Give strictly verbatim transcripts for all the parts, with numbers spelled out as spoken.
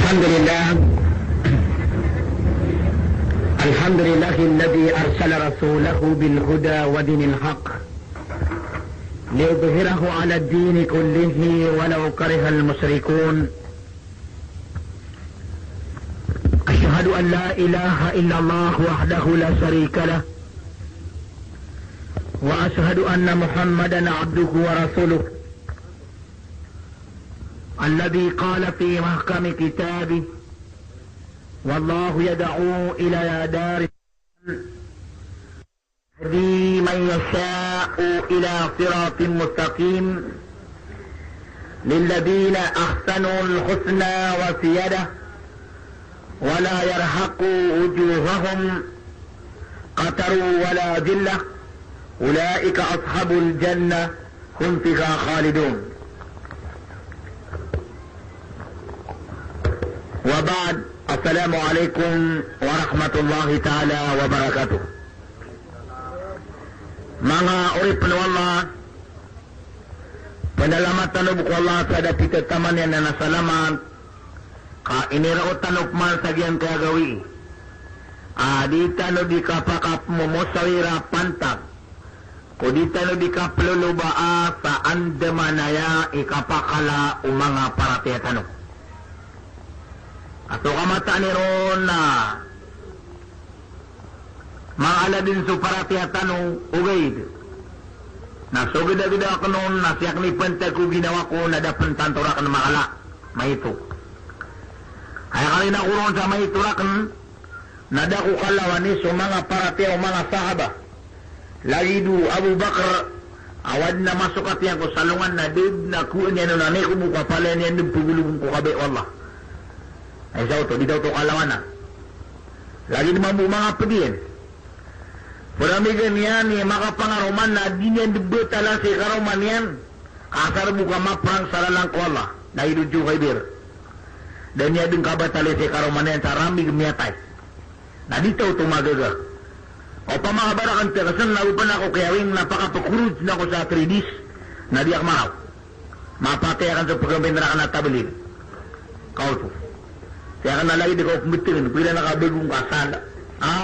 الحمد لله. الحمد لله الذي أرسل رسوله بالهدى ودين الحق ليظهره على الدين كله ولو كره المشركون. أشهد أن لا إله إلا الله وحده لا شريك له، وأشهد أن محمدا عبده ورسوله، الذي قال في محكم كتابه: والله يدعو إلى دار، يهدي من يشاء إلى صراط مستقيم، للذين أحسنوا الحسنى وزيادة، ولا يرهق وجوههم قتر ولا ذلة، أولئك أصحاب الجنة، هم فيها خالدون. وبعد، السلام عليكم ورحمة الله تعالى وبركاته. Manga oripn o Allah, pndalamatan o bo ko Allah sa da pitataman iyan a salamat, ka iniraot tano pman sa giyangkaya gawii a di tano di kapakapmomosawira pantag ko di tano di kaplolobaa sa andamanaya i kapakala o manga paratiyaya tano. A so kamataan iron na manga ala dn so paratiyaya tano, ogaid na so gdagda akn on na sii akn ipantag ko ginawa ko na da pn tanto rakn makala, maito. Aya kalina ko ron sa maito rakn, na da ko kalawani so manga paratiyaya o manga sahaba. Lagid o Abu Bakr a wadn a masokat iyan ko salongan na da dn a kowaan iyan on a nikobo ko kapalayan iyan dn pgologn ko kabaya o Allah. Ay sa oto, di da oto kalawana. Lagid mambo o manga pd iyan. Pramign iyan i makapangaroman na di niyan dn btala si karoman iyan. Ka asar bo ka maprang sa lalan ko Allah, na ino Juhaybir. Da niyan dn kabatalay si karoman iyan sa ramig miyatay. Na di ta oto magaga. Opama ka ba rakn tiyakasn na opa na ko kiyawing na pakapkhoroj na ko sa three days, na di ak maraw. Mapatay akn so pgambin rakn a tablig. Kaoto. Tiyakan a lagid i kaw pmbtngn, pira na kabagong ka sala. Ha?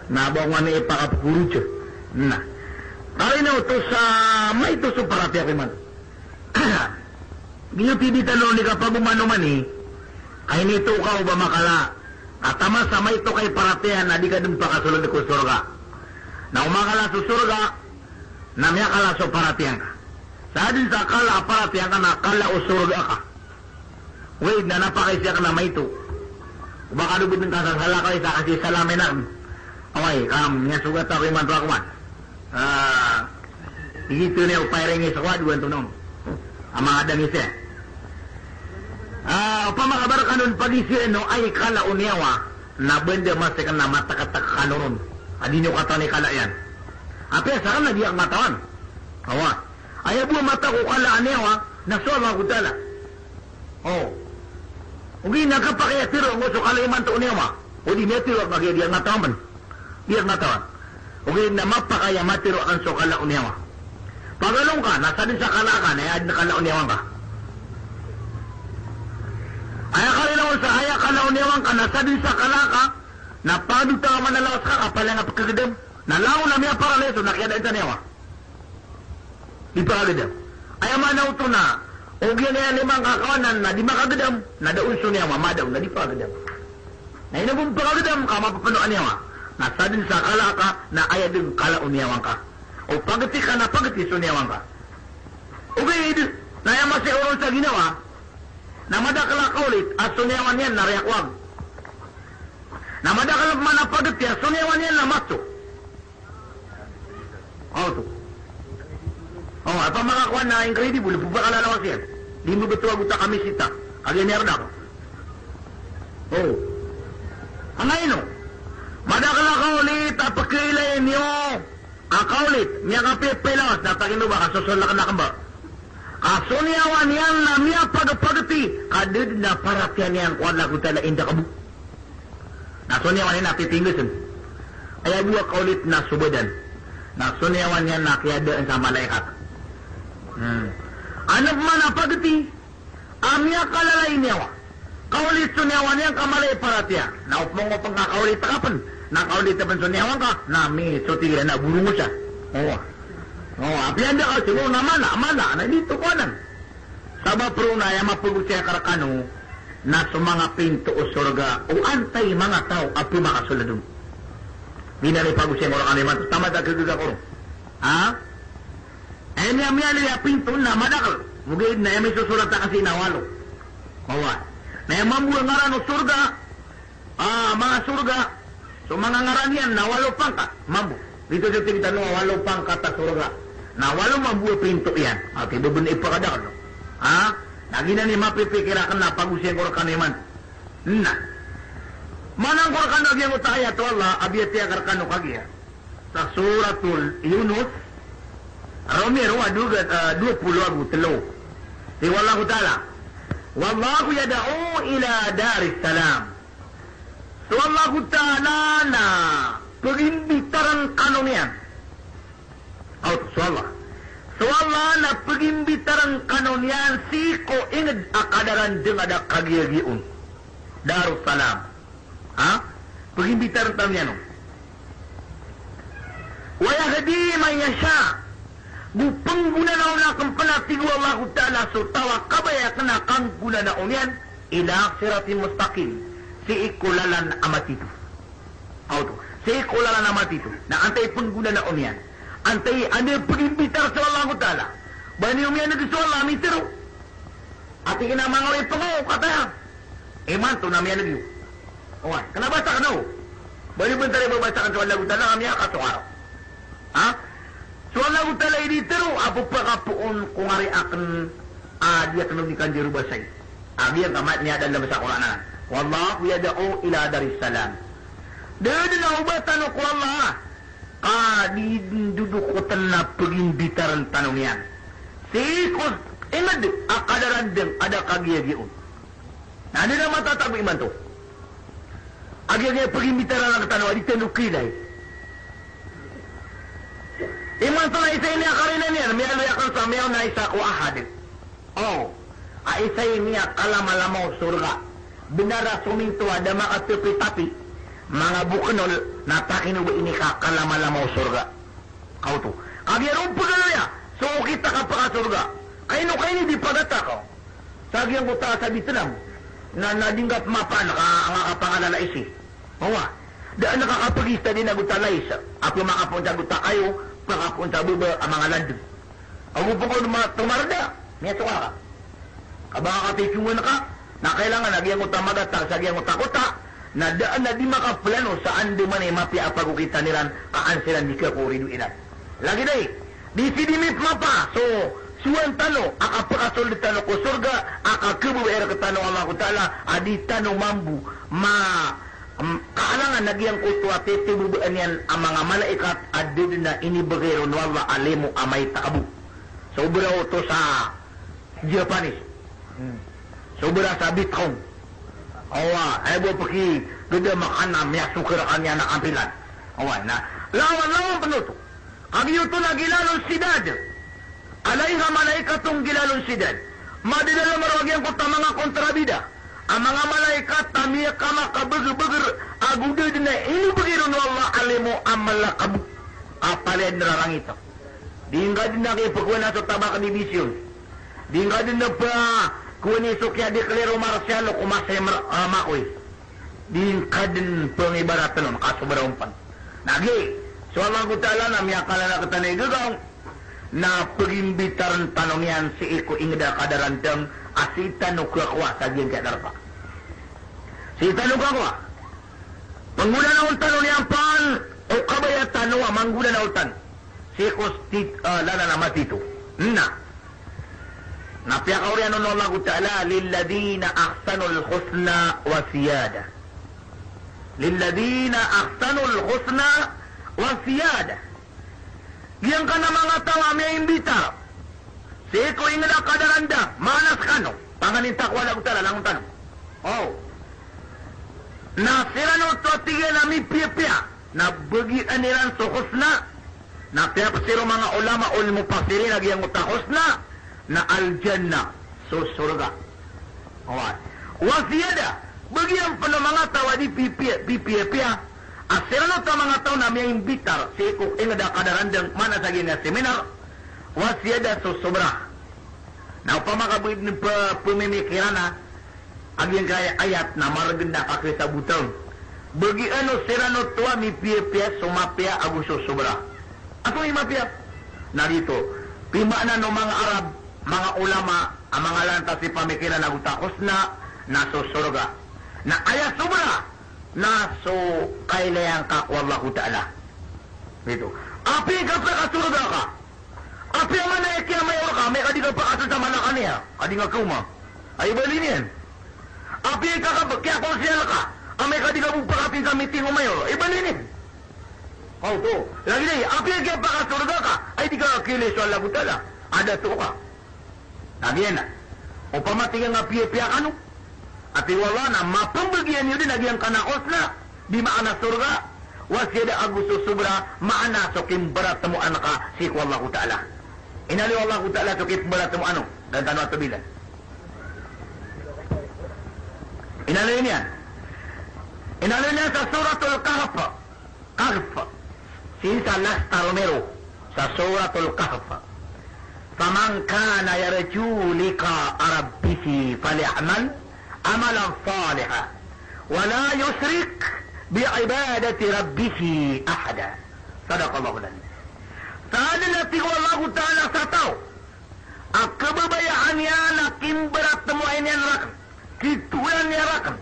Na ba ko ngani ipakapkhoroj. Na. Kalina oto sa maito so paratiyaya ko iman. Giyoto i di tano di kapagomanoman i, ka inito ka o ba makala, ka taman sa maito ka i paratiyaya na di ka dn pakasold ko sorga. Na o makala so sorga, na miyakala so paratiyaya ngka. Sa dn sa kala a paratiyaya ngka na kala o sorga ka. Ogaid na napakaisa akn a maito. O ba ka dn btn ka sa sala ka isa ka sii sa lamin akn. Oway, ka miyasogat ako imanto ako man. Ah, ito niyan o pairing i sa kowadowan to non. A manga dangis iyan. Ah, opama ka ba rkano on pagisiin o aya i kala o niyawa, na banda masa i kna mataktak kano ron. A di niyo katawan i kala iyan. Apiya sakn na di ak matawan. Awa. Aya bo a matao ko kala a niyawa, na so Allah ko Ta'ala. O. Ogaid na kapakay a tharoa ngka so kala imanto o niyawa. O di niyan tharoa ngka, di ak matawan. Di ak matawan. Ogaid na mapakay a matharoa ngka so kala o niyawa. Pagalong ka, na sadn sa kala ka, na aya dn kala o niyawa ngka. Aya kala on sa aya kala o niyawa ngka, na sadn sa kala ka, na pagdota ka manalawas ka, ka palaya nga pkhagdam. Na langon a miyaparalay so, na kiyadaan sa niyawa. Di pakagdam. Aya maana oto na, o giya niyan i manga kakawanan na di makagdam, na da on so niyawa, mada on na di pakagdam. Na ino bo pakagdam ka mapapno a niyawa. Na sadn sa kala ka, na aya dn kala o niyawa ngka. O pagti ka na pagti so niyawa ngka. Ogaid, na aya masa i oron sa ginawa, na madakl a kaolit a so niyawa niyan na riyakowag. Na madakl man a pagti a so niyawa niyan na maso. Aw, to. O, opama ka kowan na incredible, bo ba kalalawas iyan. Di mo btho a gota kamisita. Kagiya miyardak. O. Angkaino? Madakl a kaolit a pkhailay niyo a kaolit, miyakapipilawas, na takino ba ka sosoln akn a kmba. Ka so niyawa niyan na miyapagpagti, ka da dn a paratiyaya niyan ko Allah ko Ta'ala inda ka bo. Na so niyawa niyan na pipinggsn. Aya bo a kaolit na so badan. Na so niyawa niyan na kiyadaan sa malaikat. Hmm. Anap man a pagti a miyakalala i niyawa. Kaolit So niyawa niyan ka mala i paratiyaya. Na opama ka pn ka kaolita ka pn. Na kaolita pn so niyawa ngka. Na mi so tig iran na borongosa. O. O, apiya anda ka so na mala, mala. Na di oto kowan anan. Sabap roo na aya mapagosay akn rkano na so manga pinto o sorga o antai manga taw a pmakasold on. Di na ipagosay ko rkano imanto. Taman ta kagaga ko ron. Ha? Aya miyaaloy a pinto na madakl. Ogaid na aya misosorat a kasi na walo. Oway. Na aya mambo a ngaran o sorga, a, manga sorga, so manga ngaran iyan na walo pangkat. Mambo. Giyoto so tig tano a walo pangkat a sorga. Na walo mambo a pinto iyan. A, tig o ba bnar i pakadakl. Ha? Na giyanan i mapipikir akn na pagosay ko rkano imanto. Na. Maana ko rkano a giyangkoto a ayat o Allah a biyatiya akn rkano kagiya. Sa Suratul Yunus, romero a dowa, eh, dowa polo ago tlo. Tig o Allahu Ta'ala, "Wallahu yad'u ila daris salam." So Allahu Ta'ala na pagimbitarn kano niyan. Aw, so Allah. So Allah na pagimbitarn kano niyan sii ko ingd a kadarandng a da kagiyagiya on. Darus Salam. Ha? Pagimbitarn tano niyan on. Wa yahdi man yasha. Go pnggonanaon akn pn a tig o Allahu Ta'ala so taw a kabaya akn a kanggonanaon iyan ila siratin mustaqim. Sii ko lalan a matito. Aw oto. Sii ko lalan a matito. Na antai pnggonanaon iyan. Antai anda pagimbitar so Allahu Ta'ala. Ba niyo miyaneg so Allah a mitharo. Ati kina manga ori pngo kata iyan. Imanto na miyaneg iyo. Oway, kna basa kna o. Ba niyo bnar i babasa kn so Allahu Ta'ala a miyakasokar. Ha? So Allahu Ta'ala i di tharo a pphakapoon ko ngari akn a di akn on di kanjaro basai. A giyangka a miyadalm sa Qur'an anan. Wallahu yad'u ila daris salam. Da dn a oba tano ko Allah ka di ndodokotn a pagimbitarn tano niyan sii ko ingd a kadarandng a da kagiyagiya on. Na da dn a matatago imanto. A giya, giya pagimbitarn rktano a di tano kailay. Imanto na isa ini a karina niyan, miyaaloy akn sa miyaona isa ko ahad. O, a isa ini a kalamalama o sorga. Bnar a sominto a da makatapitapi, manga boknol, na takino ba ini ka kalamalama o sorga. Kaoto. Kagiya ron pagaloya so okit a kapakasorga. Kaino kaini di pagata ko. Sa giyangkoto a sabit na, na, na di ngka pmapaan ka, nga kapangalala isi. Owa. Da a ngka kapagista di na gota lais. Apiya makapoon sa gota kayo, pakapoon sa baba a manga landeg. Ago pn ko dn ma-, tomarda, miyatoka ka. Ka ba ka katitiyongan ka, na kailangan a giyangkoto a magatag sa giyangkoto a kota, na da a di makaplano sa andamanaya i mapiya a pagokitan iran, ka an siran di kakorido iran. Lagid aya, di sii di mipmapa so sowan tano a kapakasold tano ko sorga a kakhababaya rktano o Allahu Ta'ala a di tano mambo ma-, m-, kaalangan a giyangkoto a titibabaan iyan a manga malaikat a da dn a inibgay ron o Allah a limo a maitaka bo. Sobra oto sa Japanese. Hmm. Sobra sa Bitcoin. Owa, aya bo pkigdam a kna miyasokar a kna a kampilan. Owa, na lawan, lawan pn oto. Kagiya oto na gilalun sidad. Alaiha malaikatun gilalun sidad. Madadalm roo a giyangkoto a manga kontrabida a manga malaikat a miyakamakabgrbgr ago da dn a inibgay ron o Allah a limo a malakab a palaya dn rarangit. Di ngka dn a kipkowan a so tabak dibisyon. Di ngka dn a pkowan i so kiyadeklir o Marshall ko masay mer-, ah, makoy. Di ngka dn pngibaratn on, kasobra on pn. Na giya, so Allahu Ta'ala na miyakala rktano i gagaw, na pagimbitarn tano niyan sii ko ingd a kadarandang a sii tano kakowa sa giyangkaya darpa. Sii tano kakowa. Pnggonanaon tano niyan pn o kabaya tano a manggonanaw tano sii ko sti-, ah, lalan a matito. Na. Na piyakaoriyan on o Allahu Ta'ala, "Lilladhina ahsanul husna wa ziyada." "Lilladhina ahsanul husna wa ziyada." Giyangkanan a manga taw a miyaimbitar sii ko ingd a kadarandang, maana skano, panganin takawa Allahu Ta'ala, langon tano. O. Na siran oto a tig iyan a mipiyapiya, na bagian iran so husna, na tiyapsir o manga ulama ul mufassirin a giyangkoto a husna, na al-jannah, so sorga. Wa, wa ziyada, Bagian pn o manga taw a di pipiya, pipiyapiya a siran oto a manga taw na miyaimbitar sii ko ingd a kadarandang, maana sa giyangkaya seminar, wa siyada so sobra. Na opama ka ba dn p-, pmimikiran a giyangkaya ayat na margn a kakisabotn. Bagian o siran oto a mipiyapiya so mapiya ago so sobra. Antonaa i mapiya? Na giyoto, pimaana o manga Arab, manga ulama, a manga lantas i pamikiran ago takos na, na so sorga. Na aya sobra na so kailay angka ko Allahu Ta'ala. Giyoto. Apiya ka pakasorga ka, apiya man a kiyamayor ka, amay ka di ka pakasad sa Malacanang, ka di nga kaoma, ay bali niyan. Apiya ka, ka, kiyakonsehal ka, amay ka di ka bo pakapin sa miting o mayor, ay bali niyan. Kaoto. Lagid aya, apiya kiyapakasorga ka, ay di ka kiilay so Allahu Ta'ala, a dato ka. Na giyanan. Opama tig a nga piyapiya kano a tig o Allah na mapmbagian iyo dn a giyangkanan a husna, bi maana sorga, wa siyada ago so sobra, maana so kimbaratmoan ka sii ko Allahu Ta'ala. Inaloy o Allahu Ta'ala so kimbaratmoan o, da tano a tobilan. Inaloy niyan. Inaloy niyan sa Suratul Kahf. Kahf. Sii sa last a romero sa Suratul Kahf. Faman kana yarju liqa'a rabbihi falya'mal amalan salihan wa la yushrik bi'ibadati rabbihi ahada. Sadaqallahul azim. Sa adn a tig o Allahu Ta'ala sa taw a kababayaan iyan a kimbaratmoay niyan rakn, kitolan iyan rakn,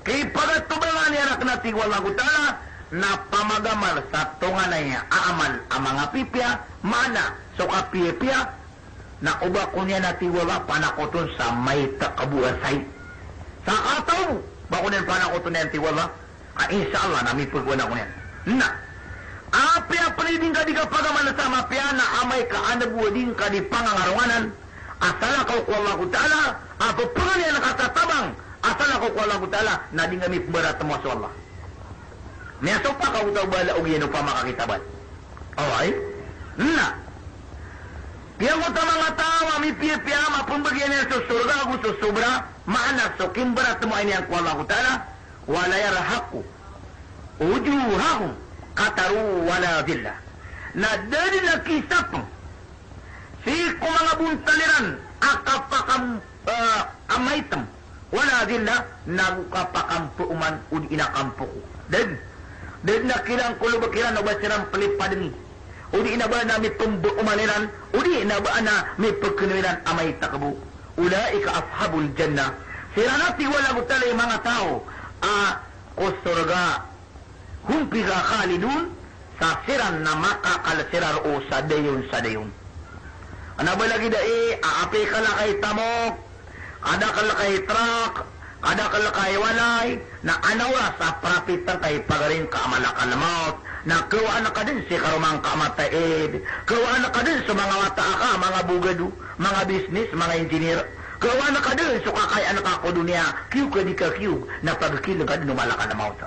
kipagatobangan iyan rakn a tig o Allahu Ta'ala, na pamagamal sa tonganay a amal a manga pipiya, maana so kapiyapiya, na o ba ko niyan a tig o Allah panakoton sa maitk bo a sai. Sa kataw, ba ko niyan panakoton iyan tig o Allah, a, insha Allah na mipgowan ako niyan. Na apiya pn i di ngka di kapagamal sa mapiya na amay ka anbo a di ngka di pangangaronganan a salakaw ko Allahu Ta'ala, a pphangnin ka sa tabang a salakaw ko Allahu Ta'ala, na di ngka mipmbaratmoa so Allah. Miyasopak ako ta o bala o giyan opama ka kitabal. Oway. Na giyangkoto a manga taw a mipiyapiya a mapmbagian iyan so sorga ago so sobra, maana so kimbaratmoay niyan ko Allahu Ta'ala, wa la yarhaqu wujuhahum qatarun wala dhillah. Na da dn a kisapng sii ko manga bontal iran a kapakam-, eh, a maitm, wala dhillah, nago kapakampooman odi na kampoko. Da dn. Da dn a kiran kolobk iran o ba siran plipadngi, odi na ba na mipmbooman iran, odi na ba na mipkno iran a maitk bo. Ulaika ashabul jannah. Siran a tig o Allahu Ta'ala i manga taw a ko sorga, hum fiha khalidun, sa siran na makakal siran roo sa dayon sa dayon. Kna ba lagid ai a apiya ka lakaw i tamok, ka dakl ka i trak, ka dakl ka i walay, na ana oras a prapitn ka i pagaring ka a malakal mawt, na kawaan ka dn si karoma ngka a mataid, kawaan ka dn so manga wata aka, manga bogado, manga business, manga engineer, kawaan ka dn so kakayaan ka ko doniya, kiyog ka di kakiyog, na pagkilng ka dn o malakal mawt.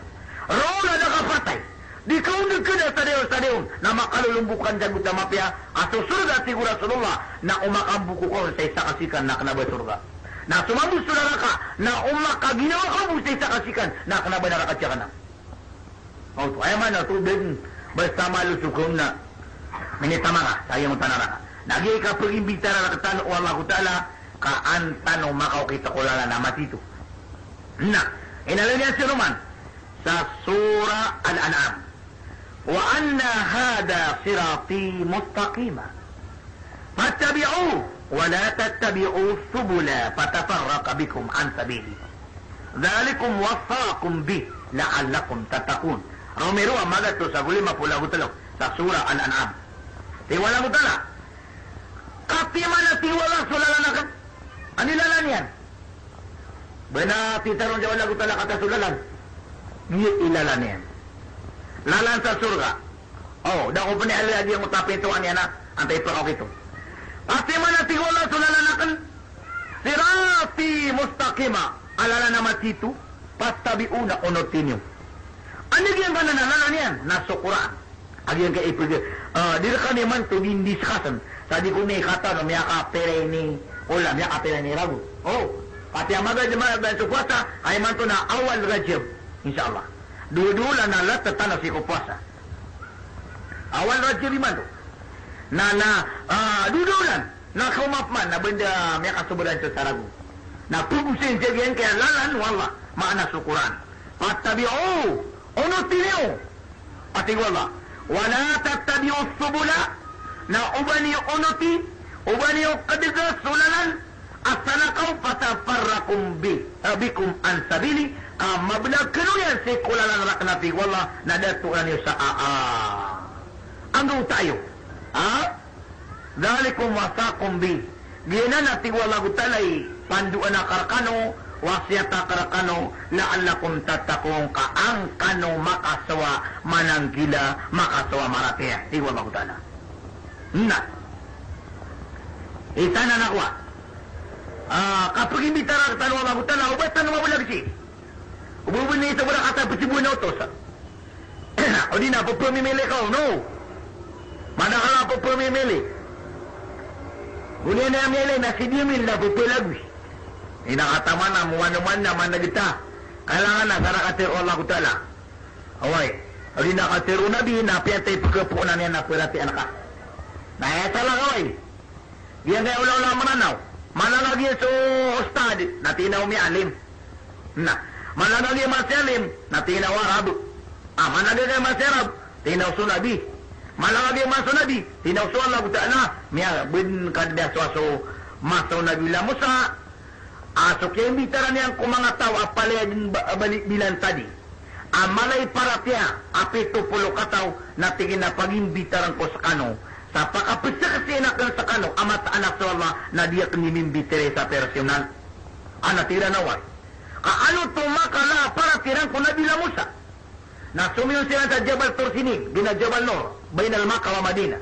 Roo na da ka patay, di ka on dn kna sa dayon sa dayon, na makalolombo ka dn sa gota mapiya a so sorga, tig o Rasulullah, na o makamboko ka on sa isa ka sikan na kna ba sorga. Na so mambo so naraka, na o makaginawa ka bo sa isa ka sikan na kna ba naraka. Aya maana oto, da dn basta malo so kaon na minitamanga sa giyangkoto a naraka. Na giya i kapagimbitara rktano o Allahu Ta'ala ka an tano makaokit ko lalan a matito. Na inaloy niyan siyoman sa Surah Al-An'am, "Wa anna hadha sirati mustaqima fattabi'uhu wa la tattabi'us subula fatafarraqa bikum an sabilihi. Dhalikum wassakum bihi la'allakum tattaqun." Romero a magatos ago lima polo ago tlo sa Surah Al-An'am. Tig o Allahu Ta'ala, katiman a tig o Allah so lalan akn. Ani lalan iyan? Ba na titaron sa Allahu Ta'ala kata so lalan. Giya i lalan iyan. Lalan sa sorga. O, da ko pn aya lagid angkoto a pintoan iyan a antaa i pakaokit on. Katiman a tig o Allah so lalan akn. Sirati mustaqima, a lalan a matito, fattabi'uhu, na onoti niyo. Anda giyangkanan a lalan iyan? Na so Qur'an. A giyangkai ipg-, ah, di rkaniyan man to di ndiscuss-n. Sa di ko miyakatano, miyakapira ini ola, miyakapira ini ragon. O, Ati a maga, maga so powasa, a imanto na awal Rajab. Insha Allah. Dowa, dowa olan a lalat tano sii ko powasa. Awal Rajab imanto. Na, na, ah, dowa, dowa olan. Na kaoma pman, na banda miyakasoberan so sarago. Na pegosay sa giyangkaya lalan o Allah, maana so Qur'an. Fattabi'u, onoti niyo. A tig o Allah, "Wa la tattabi'us subula," na oba niyo onoti, oba niyo kedega so lalan a salakaw, "fatafarraqa bi-, eh, bikum an sabili," ka mabelakeno iyan sii ko lalan raken, a tig o Allah, na da toran iyo sa aa. Anggawta iyo. Ha? "Dhalikum wasaqakum bih." Giyanan, a tig o Allahu Ta'ala, i pandoan akn rekano, wasiyat akn rekano, "la'allakum tattaqun," ka an kano makasowa mananggila, makasowa maratiyaya, tig o Allahu Ta'ala. Na. Isa na nakowa. Ah, kapegimbitara rektano o Allahu Ta'ala, oba tano mabelag sii. Oba, oba ni isa bo rekata pesiboan o otos. O di na pepemimili ka, no? Madakl a pepemimili. Odi na miyamili na si Diyamil na pepelagoy. Ina kataman a mowan-oman na manegeta. Kailangan na sa rakatero o Allahu Ta'ala. Oway. Odi na katero o Nabi na piyantay pekepoonan iyan a peratiyaan ka. Na aya salakaw, oway. Giyangkaya olaola a Mranaw. Malagag iyan so ustad, na tig iyan a omiya alim. Na, malagag iyan masiya alim, na tig iyan a o Arab. Ah, malagag iyan masiya Arab, tig iyan a o so Nabi. Malagag iyan masiya Nabi, tig iyan a o so Allahu Ta'ala. Miya, ben ka di a so, a so masa o Nabi Musa. A so kiyaimbitaraan iyan ko manga taw a palaya den ba-, bali-, bilantadi a mala i paratiyaya a pito polo kataw, na tig iyan a pagimbitaraan ko sekano sa pakapesaksian aken sekano a mataan a so Allah na di aken mimbitara sa personal. A na tig iyan a oway. Ka an oto makala a paratiyaan ko Nabi Musa. Na somiyon siran sa Jabal Tur Sinin, giya Jabal Nur, bainal Makkah wa Madinah.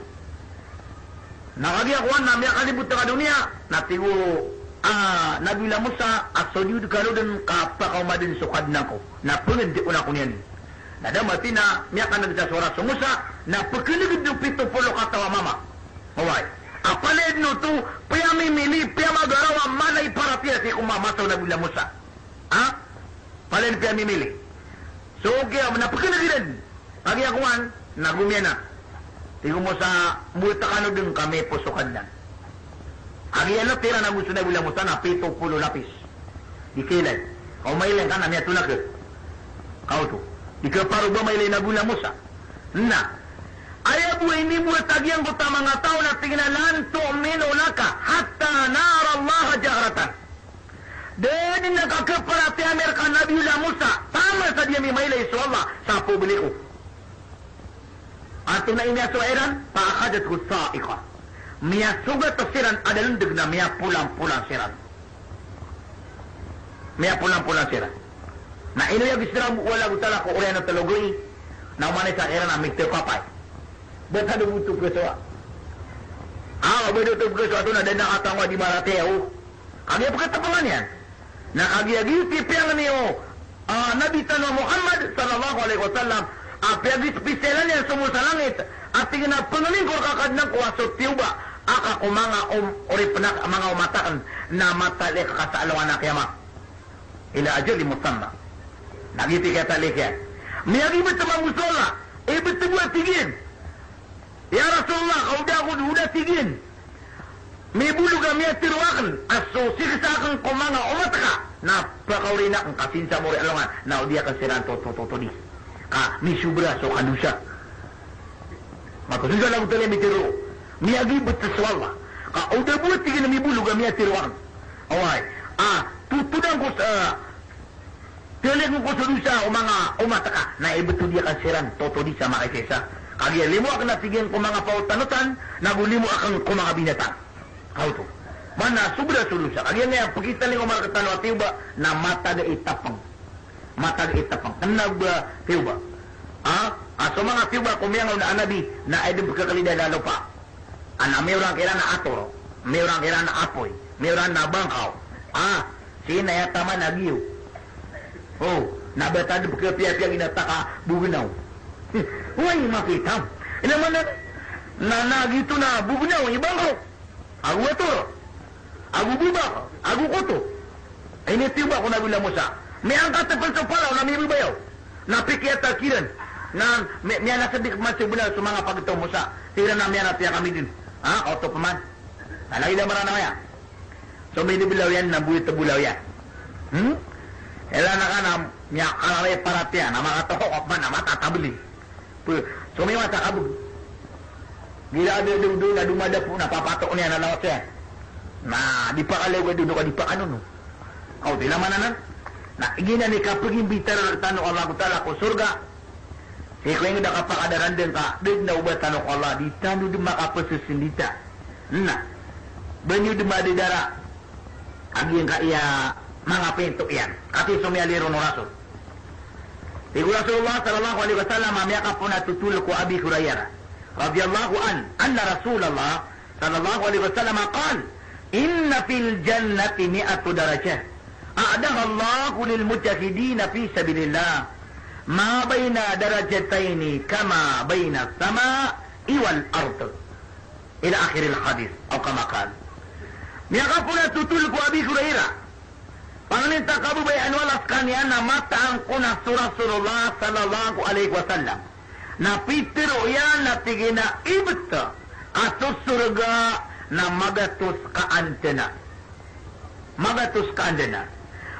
Na kagiya kowan na miyakalibot ka doniya, na tig o, ah, Nabi Musa, a sojud kano den ka pakaoma den so Kadnan ko. Na pengendeon ako niyan. Na da mati na miyakaneg sa sowara so Musa, na pekeneged o pito polo kataw a mama. Oway. A palaya den oto, piyamimili, piyamagaraw a mala i paratiyaya sii ko mama, masa o Nabi Musa. Ha? Palaya den piyamimili. So, kiya, na pekeneg iran. Kagiya kowan, na gomiyanan. Tig o Musa, mboa tekano den ka miyaposo Kadnan. Kagiya na tira na go so Nabi Musa na pito polo lapis. Di kailay. Ka o mailay ka na miyatolak. Ka oto. Di kaparo ba mailay Nabi Musa. Na. Aya bo a inimboat a giyangkoto a manga taw na tig iyan a, "Lan tu'minu laka hatta nara Allaha jahratan." Da den a kakeparatiyaya mi reka Nabi Musa, taman sa di ami mailay so Allah sa pobeli ko. Antonaa i miyasowa iran? Fa akhadathu sa'iqa. Miyasogat siran a dalendeg na miyapolampolan siran. Miyapolampolan siran. Na ino aya giseran bo o Allahu Ta'ala ko oriyan o telo gawii, na oman i isa kiran a miteropapay. Ba tano bo oto pekesowa. Ah, ba oto pekesowa oto na da den a katawan a di maratiyaya o. Kagiya peketepengan iyan. Na kagiya giyoto i piyangni o, ah, Nabi tano a Muhammad sallallahu alaihi wasallam, a piyagispisiyalan iyan so masa a langit, a tig iyan a pengelingkor ka Kadnan ko a so tiyoba aka ko manga om-, oripen ak-, manga omat aken, na mataliya ka sa alongan a kiyama. Ila ajalin musamma. Na giyoto i kiyataliya iyan. Miyagibet mambo so Allah, ibet bo a tig iyan. Ya Rasulullah, ka o da ako, o da tig iyan, mibolog a miyatero aken a so siksa aken ko manga omat ka na pakaorina aken ka sinsa mori alongan, na o di aken siran toto-, totodi. Ka misobra so kadosa. Makasoy sa lagot a miyatero. Miyagibet so Allah. Ka o da bo a tig iyan a mibolog a miyatero aken. Oway. Ah, totodan ko sa, ah, Teliken ko so dosa o manga omat ka, na ibet o di aken siran totodi sa makaisa-isa. Kagiya limo aken a tig iyan ko manga paotan-otan, nago limo aken ko manga binatang. Ka oto. Maana sobra so dosa. Kagiya niyan pekitaliya ko marek tano a tiyoba, na matag i tapeng. Matag i tapeng. Kena ba tiyoba. Ha? A so manga tiyoba ko miyangaoona a nabi, na aya den pekekalida a lopa. Ana miyoran kiran a ator, miyoran kiran a apoy, miyoran a bangkaw. Ah, sii na aya taman a giyo. O, na ba tano pekepiyapiya gina taka bognaw. Way, mapitam. Ina mana, na, na giyoto na bognaw, i bangkaw. Ago ator. Ago bobak. Ago koto. Initiyoba ko Nabi Allah Musa. Miyangkat pn so palaw na miyababayaw. Na pikiyata kiran. Na mi-, miyanasadik man so bnar so manga pagtaw o Musa. Tig iran a miyaratiya kami dn. Ha? Kaoto pman. Na lagid a Maranaw iyan. So midblaw iyan na bowit a bolaw iyan. Hmm? Ilay na ka na miyakalalay paratiya na makatokaw pman na matatabli. Ph, so miyawa ta kabg. Igira a dodon na domadapo na papatoon iyan a lawas iyan. Na di pakalay a dodon ka di pakanono. Kaoto i lamanan. Na giyanan i kapagimbitar rktano o Allahu Ta'ala ko sorga. Sii ko ingd a kapakadarandang ka, da dn a oba tano ko Allah, di tano dn makapsasindita. Na ba niyo dn madadara a giyangkaya manga pinto iyan. Katii so miyaliro o Rasul. Tig o Rasulullah sallallahu alaihi wasallam a miyakapoon a totol ko Abi Hurairah radhiyallahu anhu, anna Rasulullah sallallahu alaihi wasallam qal, "Inna fil jannati mi'ata darajah, a'addaha Allahu lil mujahidina fi sabilillah, ma baina darajataini kama baina as-sama'i wal ard." Ila akhiril hadith, aw kama qal. Miyakapoon a totol ko Abi Hurairah, pangnin ta kababayaan o Allah skaniyan, na mataan ko na so Rasulullah sallallahu alaihi wasallam na pitharo iyan a tig iyan a ibt a so sorga na magatos ka andana. Magatos ka andana.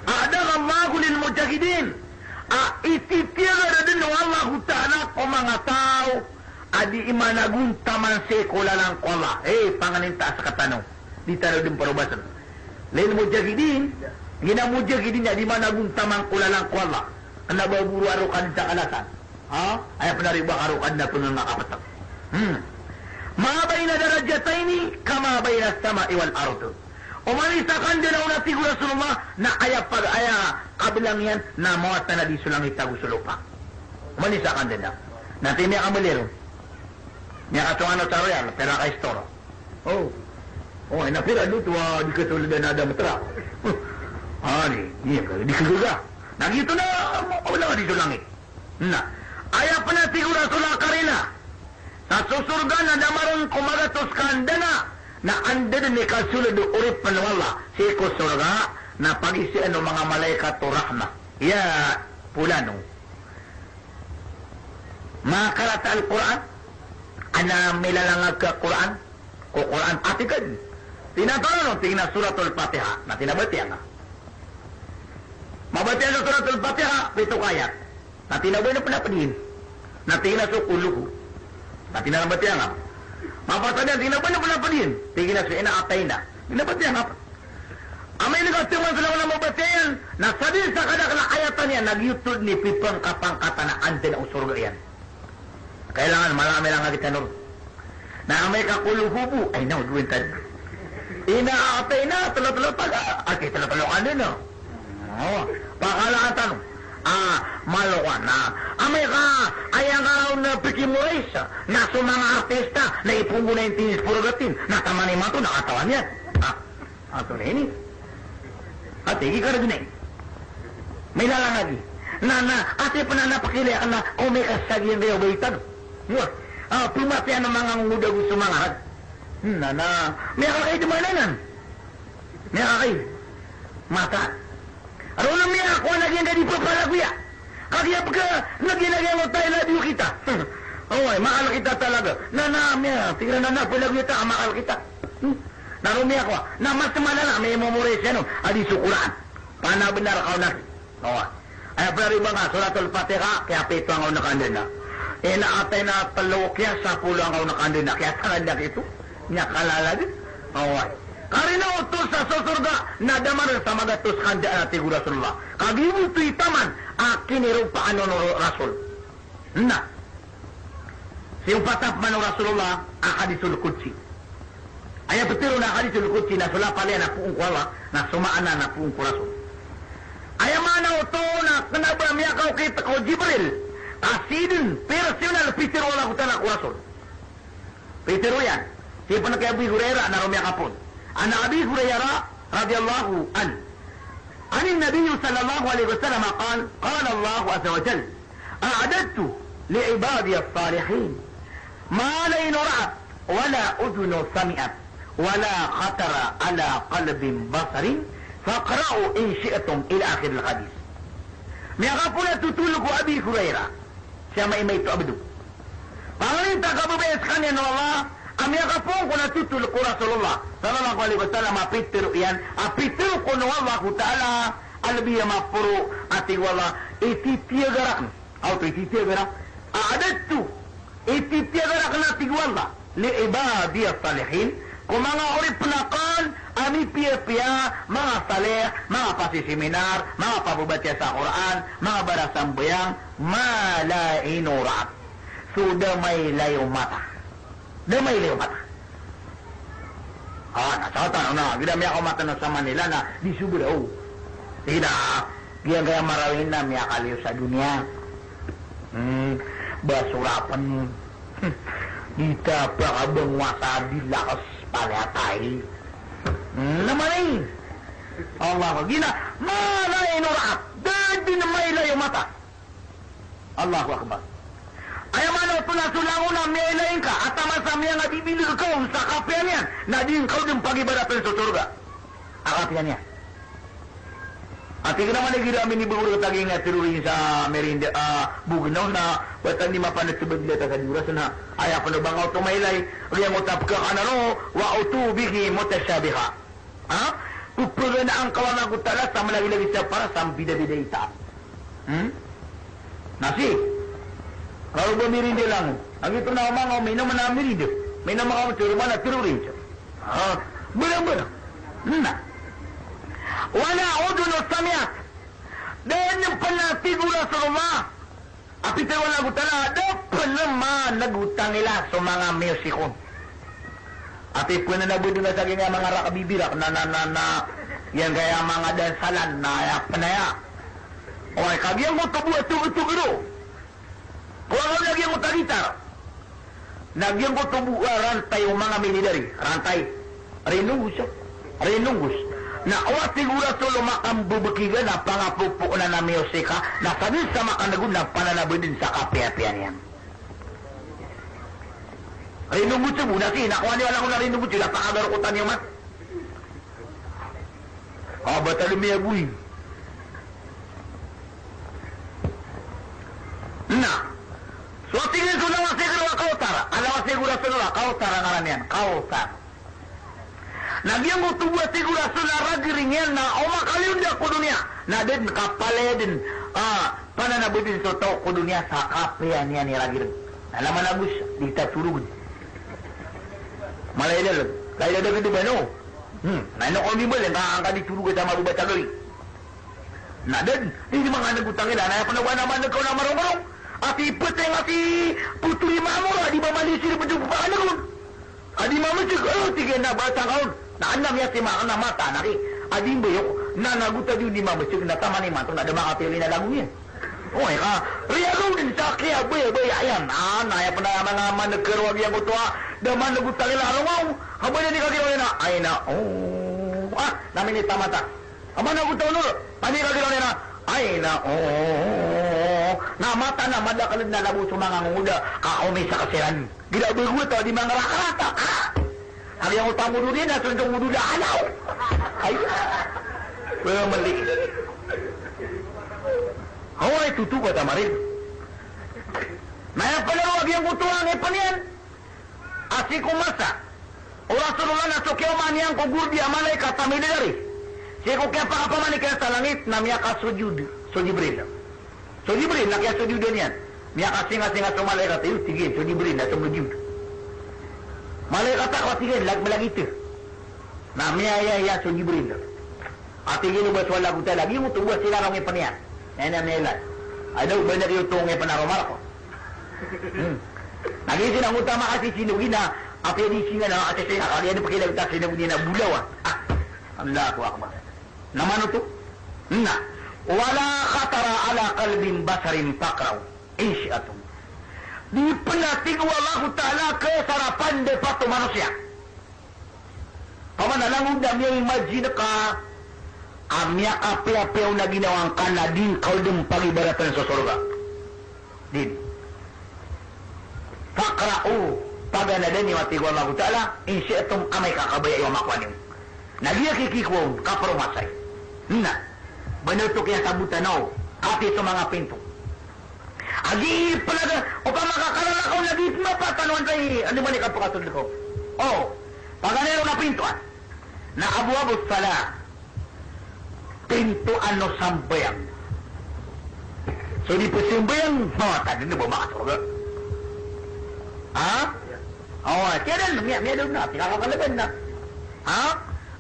A'addaha Allahu lil mujahidin. A ititiyaga dn o Allahu Ta'ala ko manga taw a dii managontaman sii ko lalan ko Allah. Eh, pangnin ta a sktano. Di tano dn parobasan. Lil mujahidin, giyanan a mujahidin a dii managontaman ko lalan ko Allah. Kna ba boro a rokan sa kalasan. Ha? Aya pn a riba ka rokan na pngangakaptang. Hmm. Ma baina darajataini kama baina as-sama'i wal ard. Oman i isa ka andana on, a tig o Rasulullah, na aya pag-, aya kablang iyan na mawatan a di so langit ago so lopa. Oman i isa ka andana. Na tig iyan a miyakamaliro. Miyakasong ano sa Royal, pira ka istor. Oh. Oh, ina pira dn oto a di kasoldan a da matra. Ani, iya, di kagaga. Na giyoto na, mawatan a di so langit. Na aya pn a tig o Rasul a karina sa so sorga na damarn ko magatos ka andana, na anda dn i kasold o oripn o Allah sii ko sorga, na pagisaan o manga malaikat o rahmah. Ya pulano, makarata Al-Qur'an, ana milalangag ka Qur'an, ko Qur'an, a tig ka dn. Tig iyan a tano, tig iyan a Suratul Fatiha, na tig iyan a batiya ngka. Mabatiya ngka so Suratul Fatiha, pito ka ayat. Na tig iyan a ba ino pn a pd iyan? Na tig iyan a so Qul Hu. Na tig iyan a batiya ngka. Mabatiya ngka, tig iyan a ba ino pn a pd iyan? Tig iyan a so Inna A'tayna. Tig iyan a batiya ngka. Amay ka tig iyan a so langon a mabatiya iyan, na sadn sa kadakl a ayat iyan, na giyoto dn i pipangkapangkatan a andana o sorga iyan. Kailangan mala, mala ngka tano. Na amay ka Qul Hu bo, ay na, gowin tano. Inna A'tayna, tlo-tlo taga, ati tlo-tlo ka dn, no? O, pakala tano. A, malo ka na. Amay ka, aya ngka raw na pikimorais, na so manga artista, na iponggo na intinis porogatin, na taman imanto, na katawan iyan. A, antonaa ini? Ati, igi ka ragnay. May lalang agi. Na, na, ati pn a na pakilay ka na, o miyakasagi iyan kayo baitan. Wa, a, pmatiyan a manga ngongoda go so manga rag. Na, na, miyakakay dn manan. Miyakakay. Mata. Aro na miyakowa na giyangkai di pphalagoya. Kagiya pka, na giyangkai oto a I love you kita. Oway, makal kita talaga. Na, na, miya, tig iran a na, pphalagoya ta, makal kita. Hmm. Na ro miyakowa, na mas malala, miyamemorize iyan on a di so Qur'an. Panabenar ka on aki. Oway. Aya pn a riba ngka, Suratul Fatiha, kiyapito angka on a kandana. Inna A'tayna, tlo, kiyasapolo angka on a kandana. Kiyatangad aki oto. Miyakalala dn. Oway. Karina oto sa so sorga, na damarn sa magatos ka andana, tig o Rasulullah. Kagiya oto i taman a kiniropaan on o Rasul. Na sii pn a pman o Rasulullah a hadithul qudsi. Aya pitharo on a hadithul qudsi na so lapal iyan na poon ko Allah, na so maana na poon ko Rasul. Aya maana oto na kna ba miyakaokit ko Jibril, ka sii dn personal pitharo o Allahu Ta'ala ko Rasul. Pitharo iyan. Sii pn ki Abi Hurairah na ro miyakapoon. An Abi Hurairah radhiyallahu anhu. Anin Nabi sallallahu alaihi wasallam qal, qala Allahu azza wa jal, "A'dadtu li ibadiyas salihin ma la aynun ra'at wa la udhunun sami'at wa la khatara ala qalbi basharin Faqra'u in shi'tum ila akhiril hadith. Miyakapoon a totol ko Abi Hurairah. Siya maimay to abdo. Pangnin ta kababaya sekaniyan o Allah, a miyakapoon ko na totol ko Rasulullah sallallahu alaihi wasallam a pitero iyan, a pitero ko o Allahu Ta'ala, a lebi a maporo a tig o Allah, ititiyaga raken. Aw to ititiyaga raken. A'dadtu. Ititiyaga raken a tig o Allah, li ibadiyas salihin, ko manga oripen aken a mipiyapiya, manga salih, manga pasisiminar, manga pababatiya sa Qur'an, manga barasambayang, ma la ainun ra'at. So da mailay o mata. Da mailay o mata. Ah, na sa tano na, gida miyakaoma tano sa Manila na, di sobra o. Gida, giyangkaya Marawi na miyakaliyo sa doniya. Hmm, ba solapen. Di ta pakabangwa sa di lakas paliatay. Hmm, na mani. Allah, gina, ma la ainun ra'at. Da den mailay o mata. Allahu Akbar. Aya maana oto na so langon a miyailay ngka, a taman sa miyangabibilig ka on sa kapiya niyan, na di ngka on den pagibaraten so sorga a kapiya niyan. Ati kena mani gida minibago rek taging a terorin sa merinda, ah, bognaw na, batan di mapanat so bagila ta sa di oras na, aya peno ba ngka oto mailay, riyan oto a pekakan ano, wa utu bihi mutashabiha. Ha? Pepeganaan ka o Allah Ta'ala sa malagilagid sa para sa mbidabida i taat. Hmm? Na si, kalo ba mirinda langon. Lagid oto na o manga o minom na mirinda. Minom manga o minom na terorin. Ha? Barang-barang. Na. Wala udhunun sami'at. Da den pen a tig o Rasulullah. A pitero o Allahu Ta'ala, da pen a maneg o tangila so manga music on. Ati pen a na beden a sa giyangkaya manga rakabibirak na, na, na, na, giyangkaya manga dansalan na, aya pen aya. Oway, ka giyangkoto bo a togtog ron. Kowa na giyangkoto a gitar. Na giyangkoto bo a rantay o manga milidari, rantay. Rinonggos, rinonggos. Na o tig o Rasul o makambebeki ka na pangapopoon a na miusika, na sadn sa makaneg on na pananabeden sa kapiyapiya niyan. Rinonggos bo, na si, na kowa niyo a langon a rinonggos, na pakagarokota niyo man. Aba, talo miyagoy. Na so tig iyan so lawasig o Kawthar, a lawasig o Rasulullah, Kawthar a ngaran iyan, Kawthar. Na giyangkoto bo a tig o Rasul a ragiring iyan na o makaliyo nda ko doniya, na da den kapalaya den, ah, pananabeden so taw ko doniya sa kapiya niyan i ragiring. Na laman a gos, di ta torogen. Malaya da, laya da gede bano. Hmm, na ino ko di balen, ka angka di torogen sa mababa sa gawii. Na da den, di manganeg o tangila, na aya pen a ba na maneg ka on a marongorong. Ati peteng ati putori mamora, di ba mali siri peto pakaneg on. A di mameseg, o, tig iyan na ba tangka on. Na anam iya si ma-, na mata, na ki, a di mbayok, na nago ta di on di mameseg, na taman imanto, na da makateli na lago niyan. Oway ka, riyago den sa kiyabaya-baya iyan. Ah, na aya pen a manga maneg kero a giyangkoto a, da maneg o tangila a rongaw. Ka ba niyan di kagiraw iyan a, ay na, o. Ah, na minitamata. Ka ba na go ta onor, paniga giraw niyan a, ay na, o. Na mata na madakl na labo so manga ngongoda, ka omi sa kasiran. Giraw bo go ta di mangarata-rata. Ah! A giyangkoto a modo niyan na sondong modo da alaw. Ay. Wala mali. Oway, toto ba tamarin. Na aya pen a giyangkoto a ngipen iyan. A sii ko masa o Rasulullah na so kiyaoma niyan ko gordi a malaikat a midadari. Sii ko kiyapakapamanik iyan sa langit na miyakasojod so Jibril. So Jibril na kiyasojod iyan. Miyakasinga-singa so malaikat, iyo, tig iyan, so Jibril na somojod. Malaikat ako, tig iyan, lag-, malagit. Na miyaya iyan so Jibril. Ati gino ba so Allah Ta'ala, gino to ba sila rong ipen iyan. Aya na miyala. Ay daw, ba na iyo to ngipen a romal ko. Hmm. Na gino sina ngota makasisinog ina, ati di singa na, ati sina, kali adi pakilagta sinog ina bulawan. Ah, Allahu Akbar. Na mano to? Na. Wala khatara ala qalbin basharin faqra'u, in shi'tum. Di pen a tig o Allah Ta'ala kesarapan de pato manosiya. Paman a langon da miya-imagine ka a miyakapiyapiya on a ginawa ngka na di ngka on den pagibaratan so sorga. Di. Faqra'u, paganada niyo a tig o Allahu Ta'ala, in shi'tum, amay ka kabaya iyo a makowa niyo. Na giya kikikowa on, kaperomasay. Na, bano to kiyasabot tano, katii so manga pinto. Agi pala, opama ka kalalakaw lagi, mapatano antai, ano man i kapakasold ko. O, paganay ron a pinto, a. Na abwabus salah. Pinto ano sambayang. So di pzambayang, ha, tadi na ba makasorga? Ha? O, kaya dan, miya, miya dan na, tingkakakalaban na. Ha?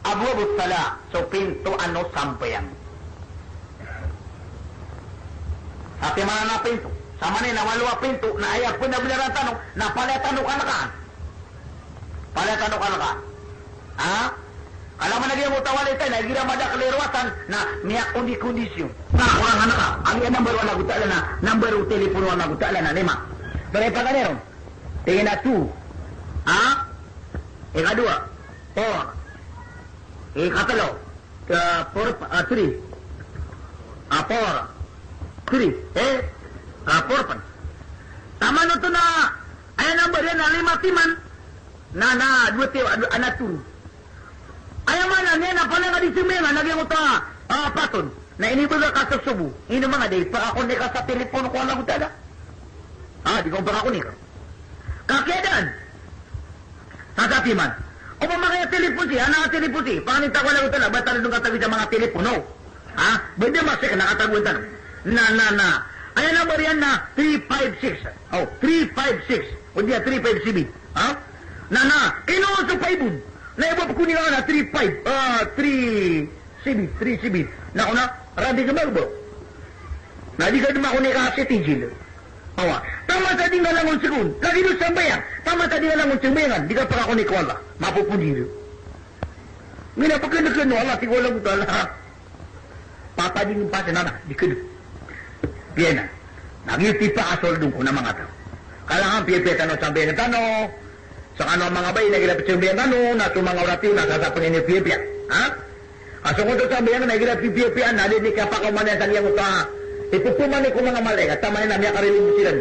Abwabus salah, so pinto ano sambayang. Sa timan a pinto, sa manay na walo a pinto, na aya pnabnaran tano, na palaya tano kalkaan. Palaya tano kalkaan. Ha? Kala man lagi ang utawali tayo, na igira madakl i rowasan, na miyakondikondisyon. Na, korang anak ka, ang iya number o Allah Ta'ala na, number o telepono o Allah Ta'ala na, lima. Pero ipaganay ron. Tingin na two. Ha? Ikadowa. Four. Ikatlo. Ah, four, ah, three. Ah, four. Three. Eh? Ah, four pn. Taman oto na, aya number iyan na lima timan. Na, na, dowa timan, ana two. Aya maana niyan na palaya ka di sambayangan, lagid angkoto a, ah, pat on. Na inibagak ka so sobo. Ino manga di, pakakonek ka sa telepono ko Allah Ta'ala. Ah, di ka pakakonek. Kagiya daan. Sa sapi man. Opama ka aya telepon si, ana telepon si, panganin ta ko Allah Ta'ala, ba tano dn katawi sa manga telepono. Ha? Ba di masik na katagoan tano. Na, na, na. Aya number iyan na three five six. O, three five six. O di a three five seven. Ha? Na, na. Ino so five on? Na ibo pkonika na three five. Ah, three seven, three seven. Na ko na, randi ka ba ba? Na di ka dn makonek a si Tijil. Awa. Taman sa di nga langon sgon. Lagid o sambayang. Taman sa di nga langon sambayangan. Di ka pakakonek ko Allah. Mapopondi ron. Mina pkhan'g o Allah, tig o Allah Ta'ala. Papading pasin ana, di kd. Piya na. Lagid o pakasold on ko na manga taw. Kailangan piyapiya tano sambayangan tano. Sa kano a manga bai, na igira pzambayangan tano, na so manga orat iyo, na sasapngan iyo piyapiya. Ha? Ka so ngoto sambayang na igira pipiyapiya, na di niyan kapakaoma niyan sa giyangkoto a ipopomanik o manga malaikat, taman iyan na miyakarilimbo siran.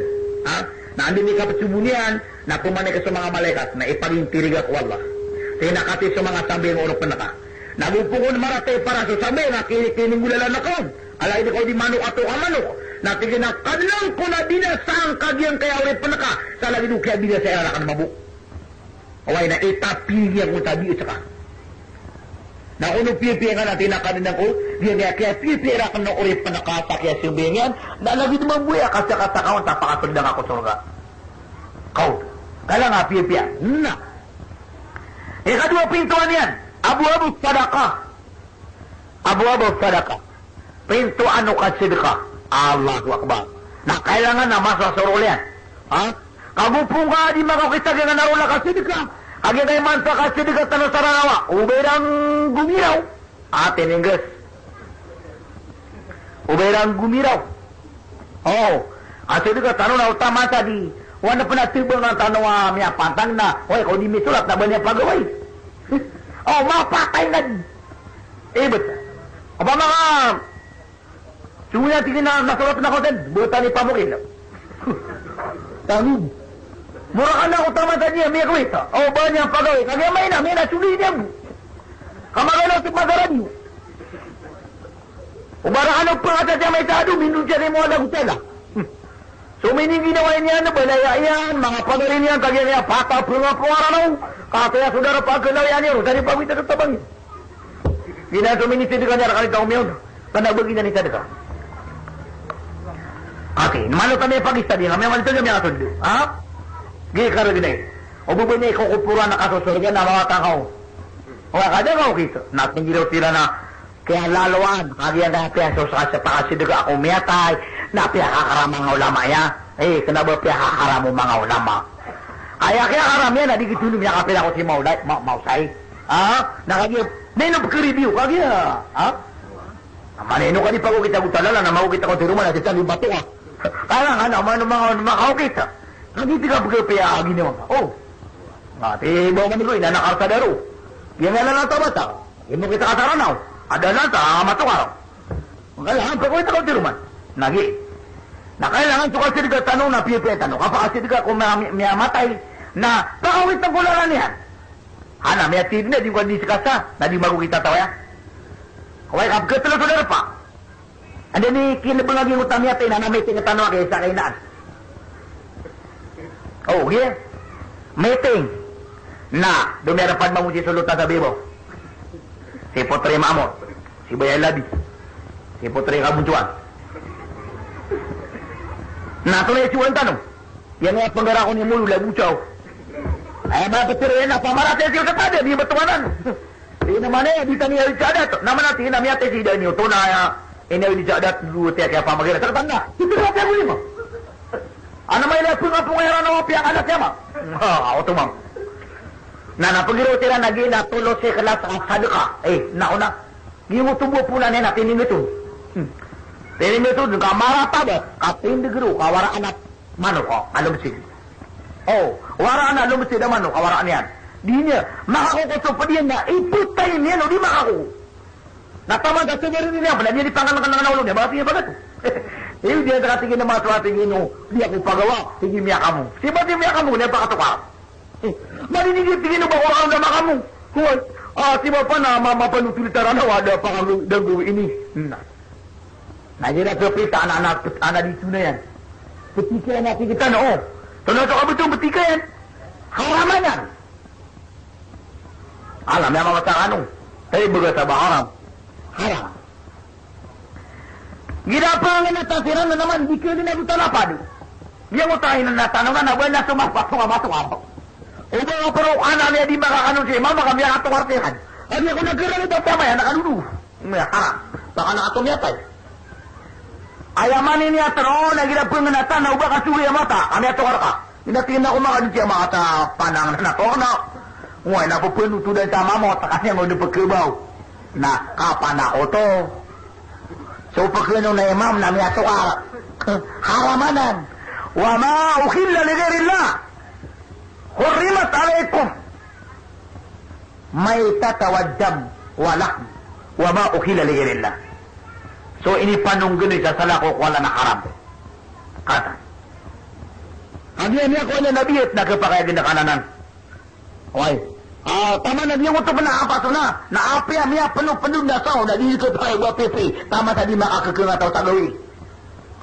Ha? Na anda i kapsobo niyan, na pomanik so manga malaikat, na ipagintirig ko Allah. Tig iyan a katii so manga sambayang o oripn ka. Na go pn kon marata i paras o sambayang a ki-, kininggolalan ka on. Ala ino ka o di manok ato ka manok. Na tig iyan a Kadnan ko na binasaan ka giyangkaya oripn ka. Sa lagid o kiyabinasa iran rakn mambo. Oway na itapiya ko tabi o saka. Na kono piyapiya nga na tig iyan a Kadnan ko, giyangkaya kiyapiyapiya rakn o oripn ka sa kiyasambayang iyan, na lagid mambo aya kasakata ka on, tapakasold angka ko sorga. Kaw, kala nga piyapiya. Na. Ikadowa pinto niyan, abwabus sadaqah. Abwabus sadaqah. Pinto ano kasadka. Allahu Akbar. Na kailangan na masa so rol iyan. Ha? Kago pn ka di makakita giyangkanan a rol a kasadka. Kagiya kay man sa kasadka tano sa rarawa. O ba iran gomiraw. Ati Ingges. O ba iran gomiraw. O. Kasadka tano na oto a masa di. Oway na pn a tbngan tano a miyapantang na. Oway, ka o di misolat na ba niyan pagawai. O, mapatay na di. Ibt. Opama ka, sumaya tig iyan a nasorat na ko san, btad i pamokit. Tangid. Mora ka na ko taman sa niyan, miyakawit. O, ba niyan pagawit. Kagiya maina, maina, suli niyan bo. Kamagana sa pagaradio. O ba rakn o pangata sa may tado, minun siya mo Allah Ta'ala. Hmm. So, miniginawa niyan, balaya iyan, manga pagari niyan, kagiya niyan, pata, pnga, pngaranaw, kataya so dara pagkalaw iyan, iyan, dari pagwita sa tabang iyan. Gina so minisidka niyan, rakn i taw miyawn, kna ba gina ni sadka. Ati, mano kami pagistadi, kami mano kami asod. Ha? Gi karagna. O ba niyan ikokoporan a kasosorga na mawata ka on. O, kada ka on kito. Na, tinggiraw sira na, Kiyalaloan, kagiya nga piyasosa sa pakasidka ko miyatay, na piyakakaram o manga ulama iyan. Eh, kna ba piyakakaram o manga ulama. Aya kiyakaram iyan, na di gito no miyakapira ko si Maulay, ma-, Mausay. Ha? Na kagiya, na ino pkaribiyo, kagiya. Ha? Na manino ka di pagokit ako talala, na magokit ako tiroman, na titan di bato ka. Kaya nga, na mano manga, manga okit. Kagiya di ka pagkapiya, ginawa ka. Oh. Na, ti, bawa ka nito, ina, na karsadaro. Iyan nga na tabata. Imo kita kasaranaw. Ada na ta, matokar. Kailangan pagkawit ako tiroman. Lagi. Na kailangan so kasidka tano na piyapiya tano. Kapakasidka ko miya-, miyamatay. Na pakawit ko lalan iyan. Ana, miyatid na, di ko di sikasa. Na di mago kita taw aya. Oway, kapkatelo so darpa. Anda ni kinebeng a giyangkoto a miyatay na, na meeting tano a kay sa kainaan. O, giya. Meeting. Na, domiarapad mambo si Solotan sa Bibo. Si Potri Mamor. Si Baya Labi. Si Potri Kaboncoan. Na, antonaa i siyowan tano? Aya penggarakon i molo labocaw. Aya ba petero iyan a pamaratiyaya siyo sa tada, di betowanan. Ino man aya, di tano aya di cadat. Na mana ti, na miyatay si Dani oto na aya, ino aya di cadat, dua tiya kaya pamagira. Sa katanda, ito na tiya gulima. Ano may lapeng a pengayara na wapi ang anak niya ma? Ha, oto mam. Na, na pengiro tira na gina tolo si kelas a sadeka. Eh, na ona. Giyangkoto bo pona niyan na tiningetod. Hmm. Tiningetod, ka maratabat, ka tindeg ro, ka waraan a manok, o, a lomsid. O, waraan a lomsid a manok, a waraan iyan. Di niyan makakoko so ped iyan na ipetay niyan, o di makakoko. Na taman sa sober niyan, pala niyan di pangan-, kan-, kan-, olo niyan, baka tig iyan pagato. Iyo, di iyan sa katig iyan a mato a tig iyan, o, di ako pagawa, tig iyan miyakamu. Siba di miyakamu, niyan pakatokar. Eh, maliligit tig iyan o ba ko raon da makamu. Hoy, a, si bapa na ma-, mapanotol tara na wada pa kami da gawii ini. Na. Na, igira so pita ana, ana, ana di tona iyan. Petika iyan a tig iyan, o. Tona so kabetong petika iyan. Haram anan. Alam iyan mamasa kano. Tayo baga sa ba haram. Haram. Gida pengenatan siran na naman, di kelen a dotan a padi. Giyangkoto a inan a tano na, na ba na so mapato, mapato, mapato. O ba nga pero ana niya di makakanon si mama kami a katokar siran. Adi ako nagkaran ito pamaya, nakadudu. Maya, haram. Baka na ato miyatay. Aya man ini a tero, na gida pengenatan na o ba ka sugay a mata, kami a tokar ka. Ina tig iyan a ko makadn siya makata panang na ko na. Oway, na pepenotodan sa mamot, kaniyan o di pekebaw. Na kapanak oto. So pekeno na imam na miyatokar. Haram anan. Wa ma uhilla li ghairillah. Hurrimat alaykum. Maitata wa dam wa lahm wa ma uhilla li ghairillah. So inipanonggenoy sa salakaw ko Allah na haram. Kata. Agi a miyakawan a Nabi et na kepakay a gendakan anan. Oway. A, taman a giyangkoto kena a paso na, na apiya miyapeno-peno na saw, na di kepakay a ba pipi, taman sa di makakekeng a taw sa gawii.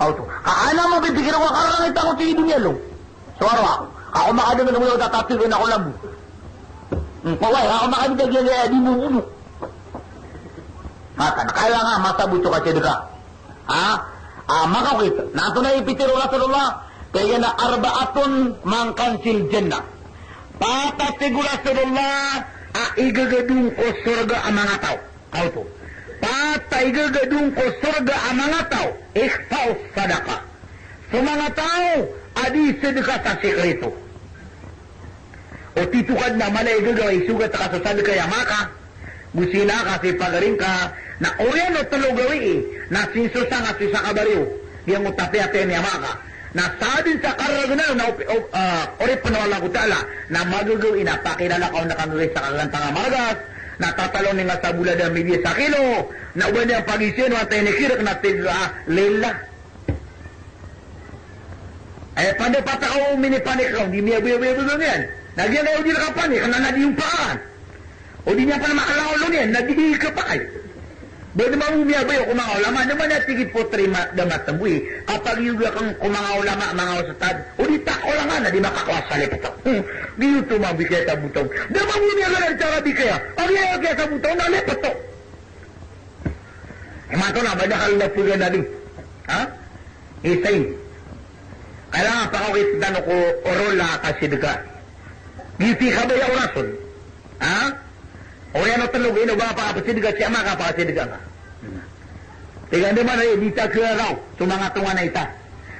Aw to. Ka ana mapipikir ko a karangit ako sa doniya lo. So aro ako. Ako makadeng na mula ko tatateg na ako labo. Hmm, oway, ako makadeng na giya di mo ulo. Matan, kailangan masabot so kasedeka. Ha? A, makaokit. Na antonaa i pitero o Rasulullah? Tig iyan a arba'atun man kanzil jannah. Pat a tig o Rasulullah a igegedon ko sorga a manga taw. Kaoto. Pat a igegedon ko sorga a manga taw, ikhfa'us sadaqah. So manga taw a di sedeka sa sikreto. O tito ka dn a mala i gagaw a isogat ka so sadeka i ama ka, go sila ka, si pagaring ka, na oriyan o telo gawii, na sinsosa nga so isa ka bariyo, giyangkoto a piyatay niyan i ama ka. Na sadn sa kararagn anan na op-, op-, ah, oripen o Allahu Ta'ala, na magagaw i na pakilala ka on a kanggaga sa kagantang a maragas, na tatalon i nga sa bolad a midiya sa kilo, na oba niyan pagisayn o antaa i inikirek na tig a, ah, lillah. Aya pandapat ka o minipanik ka on, di miyabayabaya niyan. Na giyangkaya o di rka panik, na, na di ompa an. O di niyan pn makala olo niyan, na di kapakay. Ba dn mambo miyabaya ko manga ulama, na mana tig i Potri ma-, da matemboy, kapag iyoga kn ko manga ulama, manga ustad, o di takolangan, na di makakowa sa lipeto. Hmm, di oto mambo i kiyasabota on. Da mambo miyagaran sa rabi kaya, a kiyasabota on, na lipeto. Imanto na, ba da kala peganadn. Ha? Isa ini. Kailangan pakaokit tano ko role a kasedeka. Giyoto i kabaya o Rasul. Ha? Oriyan o telo, ino ba pakapasedeka, si ama ka pakasedeka ka. Tig iyan, di man, eh, di ta kagaw so manga tonganay ta.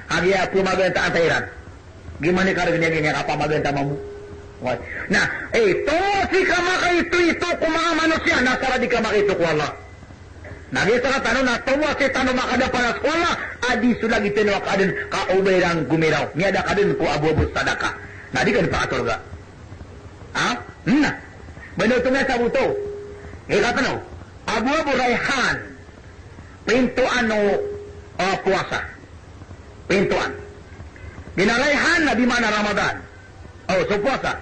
Kagiya pemaganta antaa iran. Giya man i kareg niyan, giya kapamaganta mambo. Oway. Na, eh, tomo si kamakaito-ito ko manga manosiya, na sa di kamakaito ko Allah. Na giya sa katano na tomo si tano makadapanas ko Allah a di so lagid tano a kaadn ka o ba iran gomiraw. Miyada ka dn ko abowabos sadaka. Na di ka dn pakasorga. Ha? Na. Ba ino oto miyasabot oto? Ikatlo. Abowabos rayhan. Pintoan o, ah, powasa. Pintoan. Giya rayhan na di maana Ramadan. O, so powasa.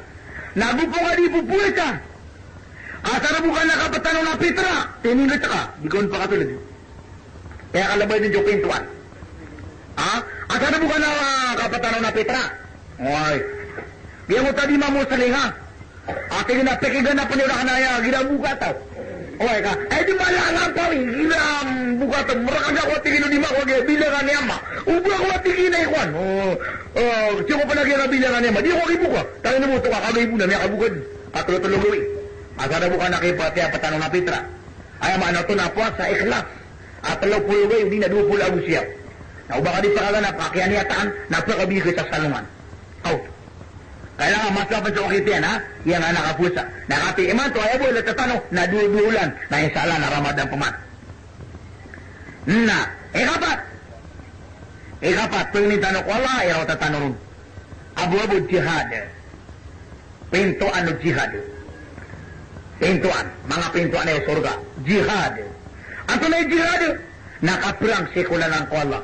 Na go pn ka di popowasa. Asar bo ka na kapetano na pitra, tiningget ka, di ka on pakatoled. Kaya kalabay den so pintoan. Ha? Asar bo ka na kapetano na pitra. Oway. Giyangkoto a di mamosaling, ha? Ati gina pekigan a peniyo raken aya, gira bo ka taw. Oway ka. Ay di malalampaw, gira bo ka taw. Mereka ako ati gina di mako, gira bilangan ni ama. Uba ako ati gina ikowan. O, o, tiyo ko pala gira bilangan ni ama. Di ako ibo ka. Tayo na mo, to ka, kagay bo na, miyakaboka di. Katelo-telo gawii. Asar bo ka na kipatiyapetano na pitra. Aya maana oto na powasa ikhlas. A telo polo gawii, odi na dowa polo ago siyaw. Na o ba ka di pakaganap, kakiyaniyatan, na pakabiyi ka sa salongan. Aw. Kailangan mas dapat so okit iyan, ha? Iyan a nakapowasa. Na katii imanto, aya bo, ila tetano, na dowa-dowa olan. Na insha Allah, na Ramadan peman. Na, ikapat. Ikapat, pangnin tano ko Allah, iraw tetano ron. Abo-abo jihad. Pintoan o jihad. Pintoan. Manga pintoan o sorga. Jihad. Antonaa i jihad? Na kaperang sii ko lalan ko Allah.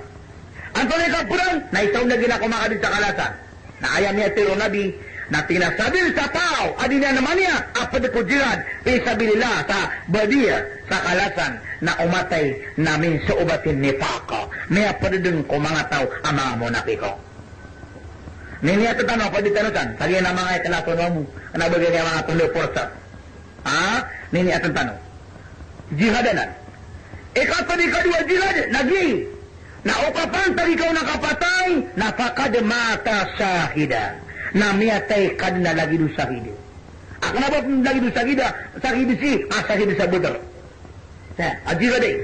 Antonaa i kaperang? Na isa on lagid a ko makadn sa kalasan. Na aya miyatharo o Nabi, na tig iyan a sadn sa taw a di niyan maniyat a pd ko jihad fi sabilillah sa badiya, sa kalasan, na o matay na min shu'batin nifaq. Miyapd dn ko manga taw a manga monapiko. Niniyat tano a pd tano san, sa giya na manga ikhlas o mamo, na ba giya manga tondo porsa. Ha? Niniyat tano. Jihad anan. Ikatlo, ikadowa jihad, na giya. Na o kapantag ikaw na kapatay, na faqad mata shahida. Na miyatay ka dn a lagid o shahid. A kna ba lagid o shahid, a shahid sii, a shahid sa Badr. Sa, a jihad ay.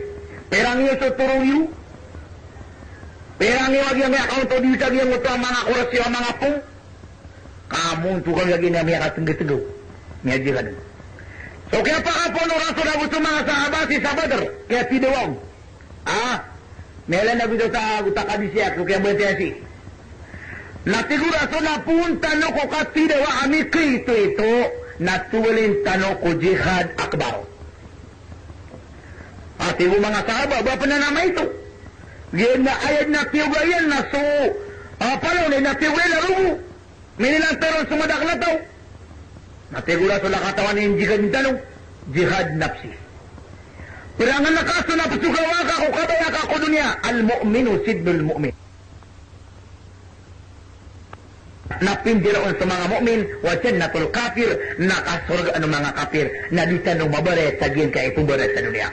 Perang iyo so torog iyo. Perang iyo a giyangkaya kaonto di sa giyangkoto a manga Quraysh iyo a manga pong. Kamonto kami lagid a miyakatenggetenggaw. Miyajihad. So kiyapakapoon o Rasul ago so manga sahaba sii sa Badr. Kiyatidawa on. Ah, miyailay na gito sa gota kadisiya, so kiyabatiya sii. Na tig o Rasul a poon tano ko katidawa a mikaito-ito, na towalin tano ko jihad akbar. Ah, tig o manga sahaba, ba pn a maito. Giya na aya dn a tiyoga iyan na so, ah, palaw na aya dn a tiyoga iyan na rogo. Minilantaw ron so madakl a taw. Na tig o Rasul a katawan iyan jihad tano, jihad nafsi. Perangan ka so naps o gawa ka ko kabaya ka ko doniya, al-mu'minu sijnul mu'min. Na pinjara on so manga mu'min, wa jannatul kafir, na kasorgaan o manga kafir, na di tano mabarayat sa giyangkai a ipobarayat sa doniya.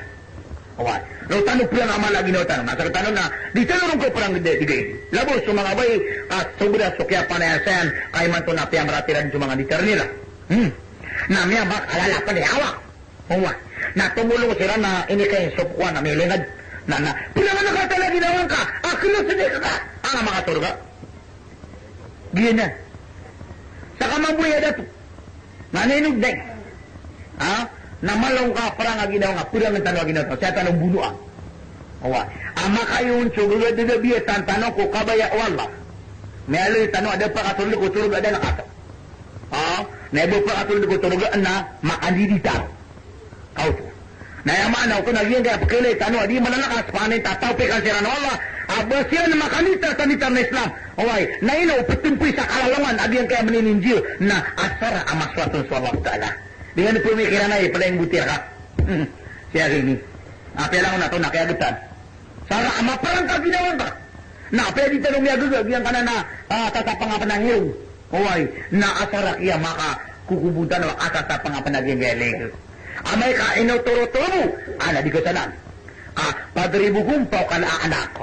Oway. Na o tano pn a mala a ginawa tano, na asar tano na di tano ron kaperang di, di gaidi. Labo so manga bai, ka sobra so kiyapanayasayan, ka imanto na piyamratiran so manga di tano nila. Hmm. Na miyamakalala pn i awa. Oway. Na tomolong siran na inikay so kowan a milingad. Na, na, pn a manga kata na ginawa ngka, akn na sdk ka, a makasorga. Giyanan. Sa kamambo iyan dato. Na ninog na. Ha? Na malo ngka perang a ginawa ngka, perang tano a ginawa tano. Saya tano bonoa. Oway. A makayon so gagad a biyatan tano ko kabaya o Allah. Miyaaloy tano a da pakasold ko sorga a da na kato. Ha? Na da pakasold ko sorga na makandidita. Kaoto. Na aya maana oto na giyangkaya pkailay tano a di malalakas, pangnin ta tawfiqan siran o Allah a ba siran makanditar sa nditar na Islam. Oway, na ino o ptmpoy sa kalalongan a giyangkaya mnininjiyo na asar a masowat on so Allah Ta'ala. Di ngka pmikiran a ipalaing botir ka. Siya gini. Apiya langon a taw na kiyagtan. Sa ra a maperang ka ginawa ngka. Na apiya di tano miyagaga giyangkanan a, ah, tasapang a pnangirong. Oway, na asar a kiya makakokobon tano a tasapang a pnangirong. Amay ka ino toro-toro bo, ana di kasanan. Ka, fadribuhum fawqal a'naq.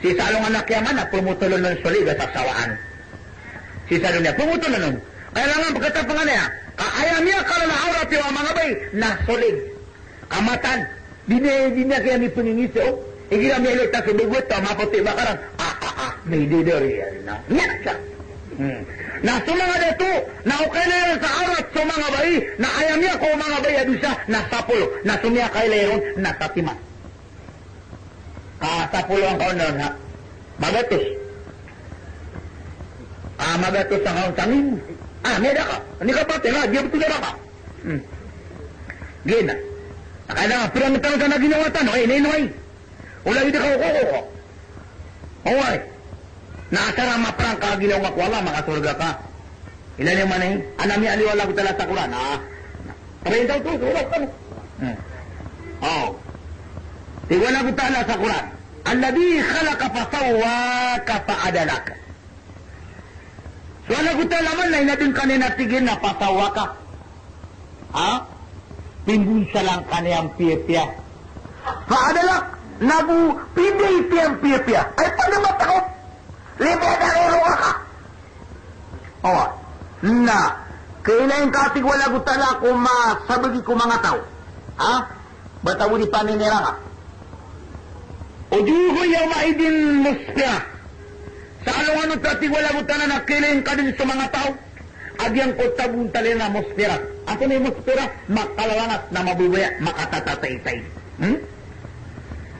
Sii sa alongan a kiyamat na pmotolon on so lig a sasawaan. Sii sa doniya, pmotolon on. Kailangan pkatapangan iyan. Ka aya miyakalala a awrat iyo a manga bai, na so lig. Ka matan, di niyan, di niyan kaya mipngingiso. Igira miyailay ta so bago ta, mapoti ba karang. Ah, ah, ah, may didari, na. Niyan ka. Hmm. Na so manga dato, na o kailay sa awrat so manga bai, na aya miyakaoma o manga bai a dosa, na sapolo. Na so miyakailay ron, na satiman. Ka sapolo angka on na, magatos. Ah, magatos angka on sangin. Ah, miyada ka. Ini ka pati na, di a btod a raka. Hmm. Giyanan. Kailangan perang tano sa ginawa tano, eh, ino, ino, ay. Ola ida ka, o, o, o. Oway. Na asar a maperang ka ginawa ngka ko Allah, makasorga ka. Ilay niyo man, eh. Ana miyaaloy o Allah Ta'ala sa Qur'an, ah. Printaw to, surat kano. Hmm. O. Tig o Allah Ta'ala sa Qur'an, "Alladhi khalaqa fasawwaka fa'adalak." So Allah Ta'ala man na inadn ka niyan a tig iyan a fasawwaka. Ha? Pimbonsalan ka niyan piyapiya. Fa'adalak, na go pindayt iyan piyapiya. Ay, pd a matakop. Limbay a rorong ka. O, na, kailangan ka, tig o Allah Ta'ala, ko masabagi ko manga taw. Ha? Bata bo di paniniranga. Wujuhun yawma'idhin musfirah. Sa alongan oto, tig o Allah Ta'ala, na kailangan ka dn so manga taw a giyangkoto a bontal iran na musfirah. Antonaa i musfirah? Makalalangas na mababaya, makatatatay-tay. Hmm?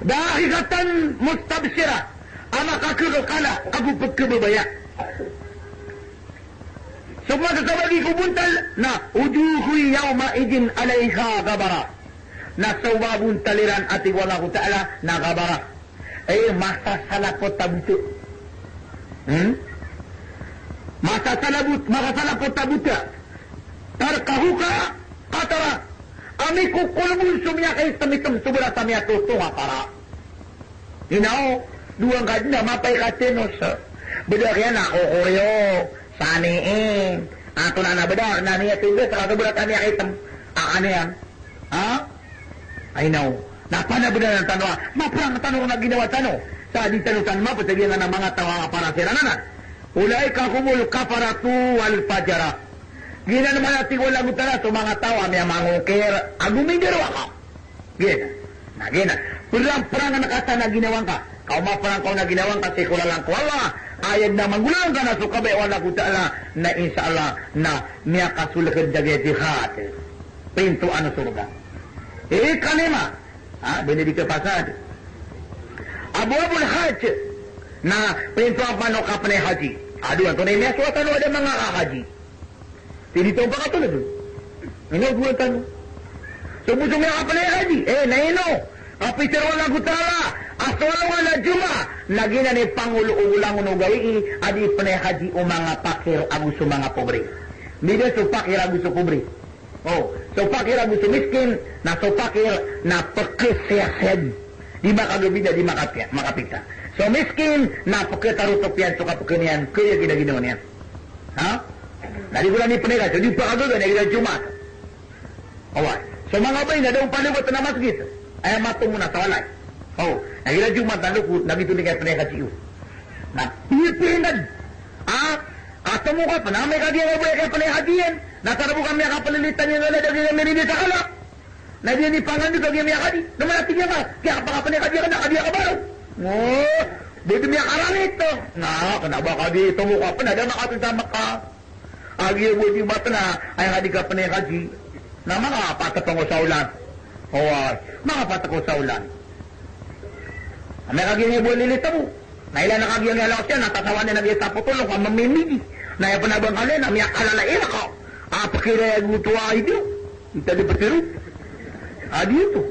Dahikatan mustabshirah. A makakakala ago pkhababaya. So masasabagi ko bontal na wujuhun yawma'idhin 'alayha ghabarah. Na so manga bontal iran a tig o Allah Ta'ala na ghabarah. Ay, masasalapot a bota. Hmm? Masasalabot, masasalapot a bota. Tarhaquha qatarah. A mikokolbon so miyakaitem-item so balas a miyatotonga a para. Inaw, dowa ngka dn a mapay ka tinos. Bdar iyan a kokoryo, sanii. Antonaa na bdar, na miyatindg, sa kaso bdar ka miyakaitem. Akan iyan. Ha? Ay, inaw. Na panabdalan tano a maprang tano na ginawa tano. Sa di tano san mapd sa giyanan a manga taw a para siran anan. Ulaika humul kafaratu wal fajarah. Giyanan man a tig o Allah Ta'ala so manga taw a miyamangokir ago mindarowaka. Giyanan. Na giyanan. Perang-perangan ka sa na ginawa ngka. Ka o maprang ka o na ginawa ngka sii ko lalan ko Allah. Aya dn a manggolalan ka na so kabaya o Allah Ta'ala. Na insha Allah na miyakasolked sa giya jihad. Pintoan o sorga. Ikalima. Ha, ba ini di kapasad. Abwabul hajj. Na pintoan pn o kapnay haji. Ado, antonaa i miyasowa tano a da manga kahaji. Di di tano pakatolog. Ino, dowa tano. So bo so miyakapnay haji. Eh, na ino. Kapitir o Allah Ta'ala a so alongan a Jumaat na giyanan i pangolo o langon o gawii a di pnay haji o manga pakir ago so manga pobre. Mbida so pakir ago so pobre. O, so pakir ago so miskin, na so pakir na pkhaseyaseya di. Di makagabi na di makapiya, makapita. So miskin na pkhatarotop iyan so kapkhanan iyan, kaya gina ginawa niyan. Ha? Na di ko na di pnay ka, so di pakagaga na gina Jumaat. Oway. So manga bai na da on paliogat na masgit. Aya mato mo na sa walay. O, na gina Jumaat na loko, na gioto di kaya pnay ka siyo. Na, pipindad. Ha? Kato mo ka pn, amay ka di nga bo aya kaya pnay haji iyan. Na tano bo ka miyakapalilitan iyan na da giya miyarindi sa kala. Na di niyan ipangandeg a giya miyakadi. Na mala tig iyan ka, kiyapakapnay ka di ka na, ka di ka baro. O, ba di miyakarani to. Na, kna ba ka di tomo ka pn, na da makatod sa Maka. A giya bo di matna, aya ka di kapnay haji. Na makapatak ko sa olan. Oway, makapatak ko sa olan. Amay ka giya bo lilita bo. Na ilay na kagiya nga lawas iyan, na tatawan iyan a giya sapotol, ka mamimidi. Na aya pn a ba ngka na, na miyakalala iyan ka. A, pakiraya goto a ideo. Inta di ptiro. A, di oto.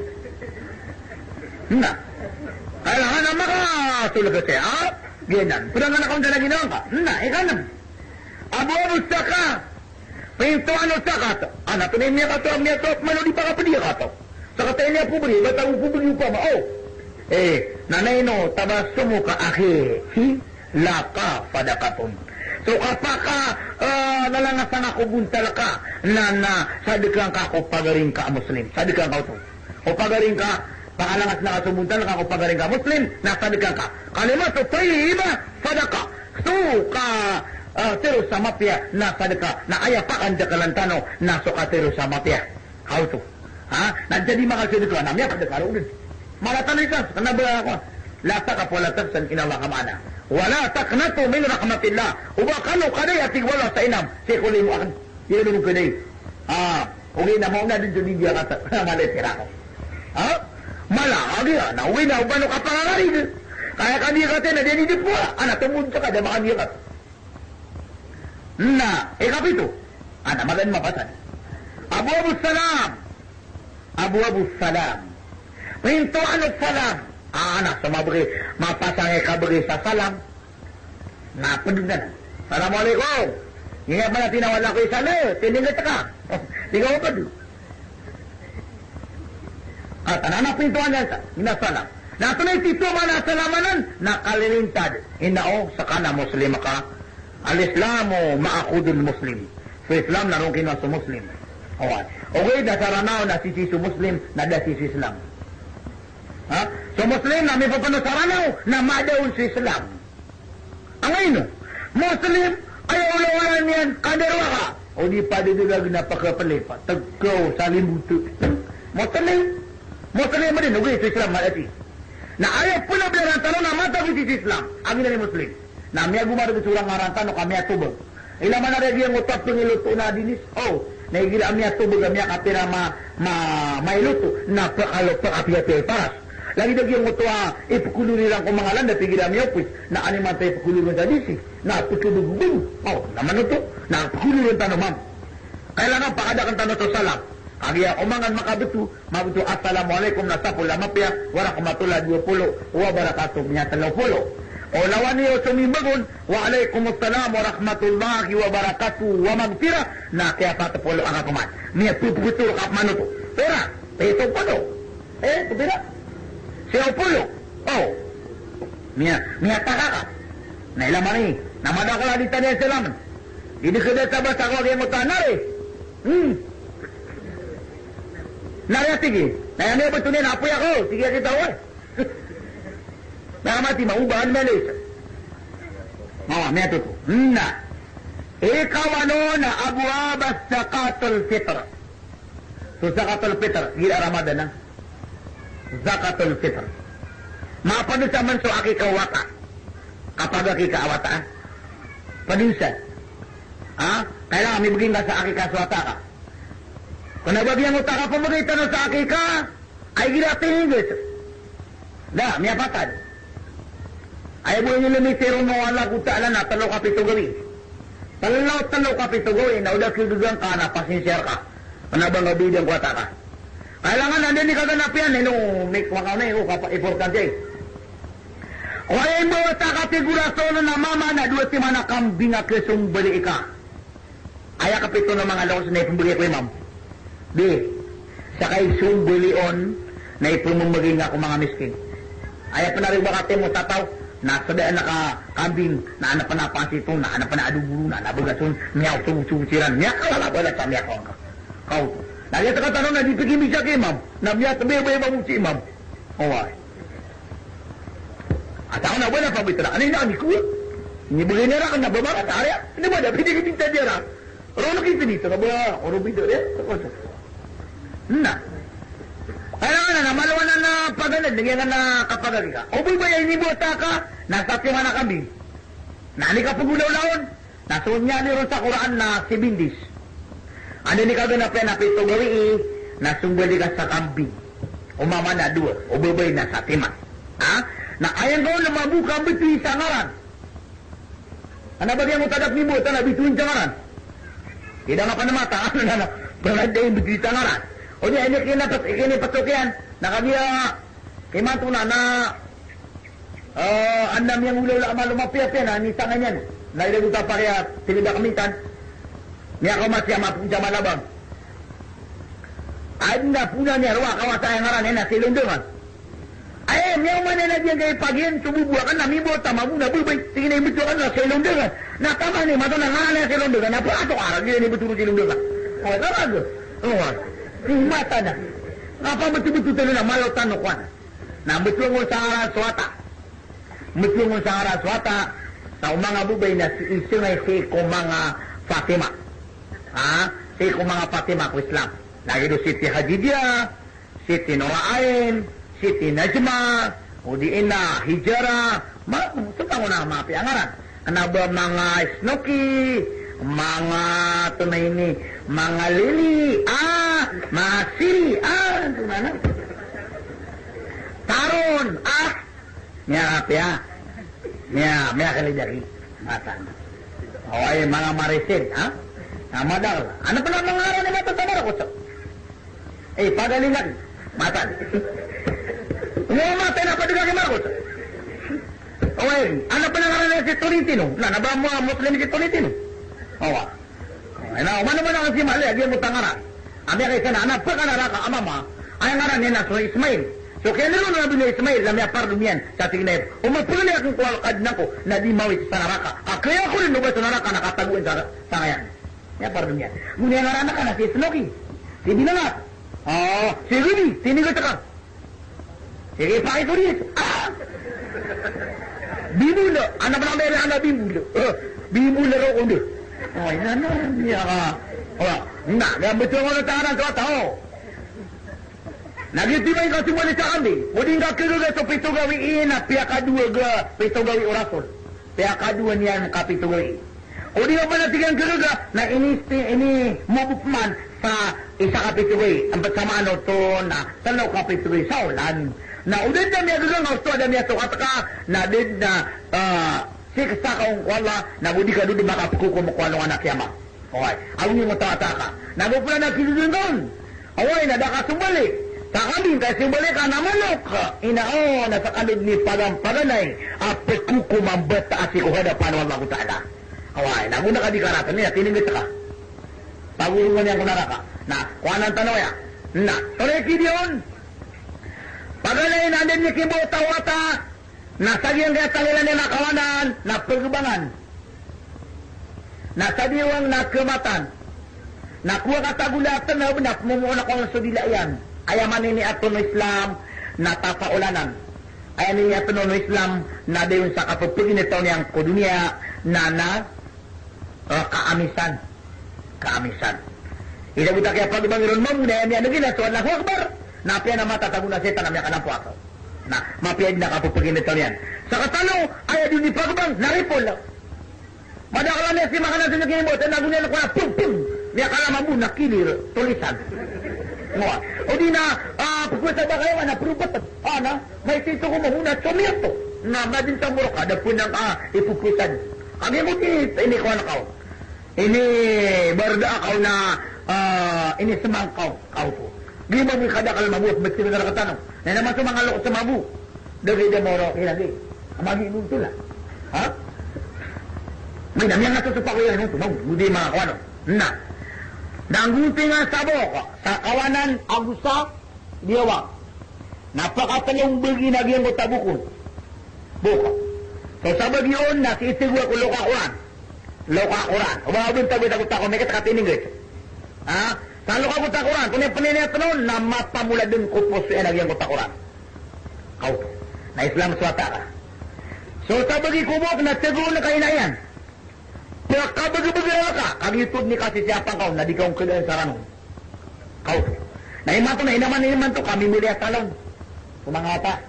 Na. Kailangan a makasolog ka saya. A, giyanan. Pd a nga na kaonta na ginawa ngka. Na, ikanm. Abwabuz zakah. Pintoan o zakat. Ana, pn a miyakato, miyakato, malo di pakapdi a kato. Zakat a ini a pobre, bata o pobre opama. O. Eh, na ino, tabassumuka akhi, hi, laka sadaqatun. So kapaka, eh, lalangasa ngka ko bontal ka, na, na, sadka ngka ko pagari ngka a Muslim. Sadka ngka oto. O pagari ngka, pakalangas na ka so bontal ka ko pagari ngka Muslim, na sadka ngka. Kalimatu tayyibah sadaqah. So ka, ah, teros a mapiya na sadka. Na aya pakandakalan tano na so kateros a mapiya. Kaoto. Ha? Na jadi makasadka na miyapadka roo dn. Mala tano isa, kna ba, la taqaf wa la tahzan inna Allaha ma'ana. Wa la taqnatu min rahmatillah. Oba kano kadaya, tig o Allah, sa inam. Sii ko limo akn. Iyan on kadaya. Ah, ogaid na maona dn so di diyakat. Mala i pira ko. Ha? Mala, agi, ana, ogaid na o ba on kapangangarig. Kaya ka diyakat na di niyan di pola. Ana, tomod sa ka da makadiyakat. Na, ikapito. Ana, magaan mapasad. Abwabus salam. Abwabus salam. Pintoan o salam. Ana, so mabgi, mapasang i kabgi sa salam. Na pd ka na. Assalamu alaikum. Aya pala tinawag ko isa na, tiningit ka. Di ka pd. Ata na, na pintoan iyan sa, ina salam. Na antonaa i tito a maana a salam anan, na kalilintad. Ina o, seka na Muslim ka. Al-Islamu ma'akhudhul Muslim. So Islam na roo kinowa so Muslim. Oway. Ogaid na sa Ranaw na sisii so Muslim, na da sii so Islam. Ha? So Muslim na mipepeno sa Ranaw, na mada on so Islam. Angkaino? Muslim, aya olaola niyan, kadarowaka. O di padadagag na pakapelip, tegkaw sa limboto. Muslim. Muslim den, ogaid so Islam, mada sii. Na aya pelabelan tano na matag o sii so Islam, a giyanan i Muslim. Na miyagomareg so ngaran tano ka miyatobag. Ilay man a giyangkoto a pengiloto na dinis. O, na igira a miyatobag a miyakapira ma, ma, mailoto, na pekalo, pekapiyapiya i paras. Lagid a giyangkoto a ipekolor iran ko manga landa, igira a miyaopis, na animan ta ipekolor sa disi, na pekebegobego. O, na manoto, na pekolor tano, mam. Kailangan pakadaken tano so salam. Kagiya oman ka makabeto, mabeto, "Assalamu alaikum," na sapolo a mapiya, "Wa rahmatullah," dowa polo, "Wa barakatuh," miyatelo polo. O lawan iyo so mimbagon, "Wa alaikumus salam wa rahmatullahi wa barakatuh wa maghfirah," na kiyapat polo a kapeman. Miyapepegotor ka pemanoto. Pira? Pito polo. Eh, pira? Siyaw polo. O. Miya, miyataka ka. Na ilay man i, na madakel a di tano salam. Di dekeda sa basa ko a giyangkoto a nari. Hmm. Nari a tigi. Na aya miyabeto niyan na apoy ako. Tigi a kita, oy. Na mati ma, oba an malis. Mawa, miyatoto. Na. Ikawalo na abwab az-zakatul fitr. So zakatul fitr, igira Ramadan na. Zakatul fitr. Mapadosa man so akika o wata. Kapag akika a wata, a? Padosa. Ha? Kailangan mibegay ngka sa akika so wata ka. Kena ba giyangkoto a kapembegay tano sa akika, a igira tinigos. Da, miyapatad. Aya bo ini limiti ron o Allah Ta'ala na telo ka pito gawii. Telo, telo ka pito gawii, na o da kegegan ka na pasinsiya rka. Kena ba nga bidang ko wata ka. Kailangan anda ini kaganap iyan, ino, mik, wakaw na, ino, kapa, importante. Ko aya imbaw wata ka, tig o Rasul, na mama na dowa timan a kambing a kesombalii ka. Aya kapito na manga lokes na ipembegay ko imam. Di, sa kay sombali on na ipememegay nga ko manga miskin. Aya pen a riba katimo sa taw, na sedaan a ka-, kambing, na adn a pen a pasito, na adn a pen a adoboro, na adn a bagason, miyaw, so, so, siran, miyakalala, bala sa miyakaw. Kaw. Na aya sekatano na di pekimbisa ki imam, na miyatebay, bay, bay, imam. Oway. Ata ako na ba na pabitra, ano ina ni kuwa? Ini bagay na raken na ba mara tariya? Ini ba da pwede ka dito dira? Oro na kita dito, na ba? Oro bida dira? Na. Kaya nga na, na malawan na, na paganad, na kaya nga na kapagagi ka. O ba ba ini bota ka? Na sa timan a kambing. Na ini kapagulaw laon. Na so nyali ron sa Qur'an na seven days. Anda ini kaganap iyan a pito gawii, na sombali ka sa kambing. O mama na dowa, o babay na sa timan. Ha? Na aya ngka on na mambo ka mbetowi sa ngaran. Ana ba giyangkoto a da pemimbotan na betowi sa ngaran. Ida nga panamata, ano na na, bala da imbetowi sa ngaran. O di, ini kinipas-, kinipasok iyan. Na kagiya, imanto na, na, Eh, anda miyangolaola a malo mapiyapiya na nisanga niyan. Na ira gota pakiya tigeda kamitan. Miyakaoma siya mapon sa Malabang. Anda pona niya rowa kawasa aya ngaran iyan na Silondangan. Ay, miyaoma niyan a giyangkai pagiyan so bobo aken na mimbaw ta mambo na babay. Tig iyan a imbetowi aken na Silondangan. Na taman i mata na ngaran iyan Silondangan. Na pato ka ra, di iyan imbetowi Silondangan. O, tara go. O, mata na. Nga pambetobeto tano na malo tano kowan. Na mbetowi ngka on sa ngaran so wata. Mbetowi ngka on sa ngaran so wata, sa o manga babay na sii, sii ko manga Fatima. Ha? Sii ko manga Fatima ko Islam. Lagid o Siti Hadijah, Siti Nora Ain, Siti Najma, o di na Hijara, ma, so tango na mapiya a ngaran. Kena ba manga Snoki, manga tonaa ini, manga Lili, ah, manga Siri, ah, tonaa na. Taron, ah, miyapiya. Miya, miyakalidari. Matan. Oway, manga Marisin, ha? Na madakl. Ano pn a manga ngaran i matan sa Marcos? Eh, pagalingan. Matan. Ngo matan a pd a ki Marcos. Oway, ano pn a ngaran si Tolentino? Na, na ba mo Muslim si Tolentino? Oway. Oway, na, o mano-mano a simali a giyangkoto a ngaran. Amay ka isa na, na pkanaraka a mama, Aya ngaran iyan na so Ismail. So kiyaneg o Nabi Ismail na miyapardo niyan sa tig iyan a, o mapagana akn ko alkadnan ko na di mawit sa naraka. A kaya ako rin o ba sa naraka na katagoan sa, sa ngayan. Miyapardo niyan. Gona aya ngaran ka na si Snoki. Si Binangat. O, si Ruby. Si Nigo Taka. Sige, pakito rin. Ah! Bimula. Anak na kami anak Bimula. Eh, Bimula raw ko ndo. O, ina na, niya ka. O, na, na, betul ko na tanganan sa tao. Na giyoto i ba ingka somali sa kambing, o di ngka kagaga so pito gawii na piyakadowa ga pito gawii o Rasul. Piyakadowa niyan ka pito gawii. O di ngka ba na tig iyan kagaga, na ini, ini mobok man sa isa ka pito gawii. Ampat sa maano to na telo ka pito gawii sa olan. Na o da dn a miyagaga nga osto a da miyatokat ka, na da dn a, ah, siksa ka on ko Allah, na go di ka dn di makapkokom ko alongan a kiyama. Oway, ago niyo matawata ka. Na go pn a kigigin ka on. Oway, na da ka sombali. Sa kambing ka sombali ka na manok. Ina o, na sa kandod ni pagan-paganay a pkokoman bata a sii ko hadapan o Allahu Ta'ala. Oway, na go na ka di karatan, ina, tiningit ka. Pagorongan iyan ko naraka. Na, kowanan tano aya. Na, so reki diyon. Paganay na anda niyo kimbawata-wata. Na sa giyangkaya tangilan iyan a kawanan, na pagbangan. Na sa diwang na kematan. Na kowa ka tagolaten na pmomoon ako so dila iyan. Aya manini aton o Islam, na tapaolanan. Aya nini aton o Islam, na dayon sa kapepeginetaw niyan ko doniya, na, na, eh, kaamisan. Kaamisan. Ida bo ta kiyapagbangi ron mambo na aya miyaneg iyan na so Allahu Akbar. Na apiya na matatago na setan a miyakanampo a taw. Na mapiya dn a kapepeginetaw niyan. Sa katalo, aya dn i pagbang, na ripol. Madakl a miyasimakan a so niyan kinimbawata, na gona iyan ko na pung, pung. Miyakala mambo na kilir, tolisan. Ngoa. O di na, ah, pagkowasa ba kayo, na perubat. Ah, na, may sito ko mahona, somiyoto. Na, madin sa murka, da pn ang, ah, ipupusan. Kami mo ti, ini ko anak ako. Ini barda akaw na, ah, ini semangkaw, kaw po. Di mambo i kadakl mambo, bet sila na katano. Na naman so manga lokes sa mambo. Dagi da moro, ilagi. Amagi nung tula. Ha? May na, miyangasosopa ko iyan, nung tumang, di makakuha, no? Na. Nangguntingan sa bok, sa kawanan, ago sa Diyawa. Na pakatlo a bagi na giyangkoto a bok on. Bok. So sa bagi on na sii tigo a ko loka Quran. Loka Quran. O ba, o ba nta bita ko tako, meket ka tiningget. Ha? Sa loka ko ta Quran, ko niyan peniniyat on, na mapamolad on ko poso iyan a giyangkoto a Quran. Kaw. Na Islam so wata ka. So sa bagi ko bok na tigo on ka ina iyan. Piyakabagabagay ka, kagiya oto dn i kasisiyapa ngka on, na di ka on khadaan sa Rano. Kaw oto. Na imanto na, inaman imanto, kami moli a talon. Ko manga wata.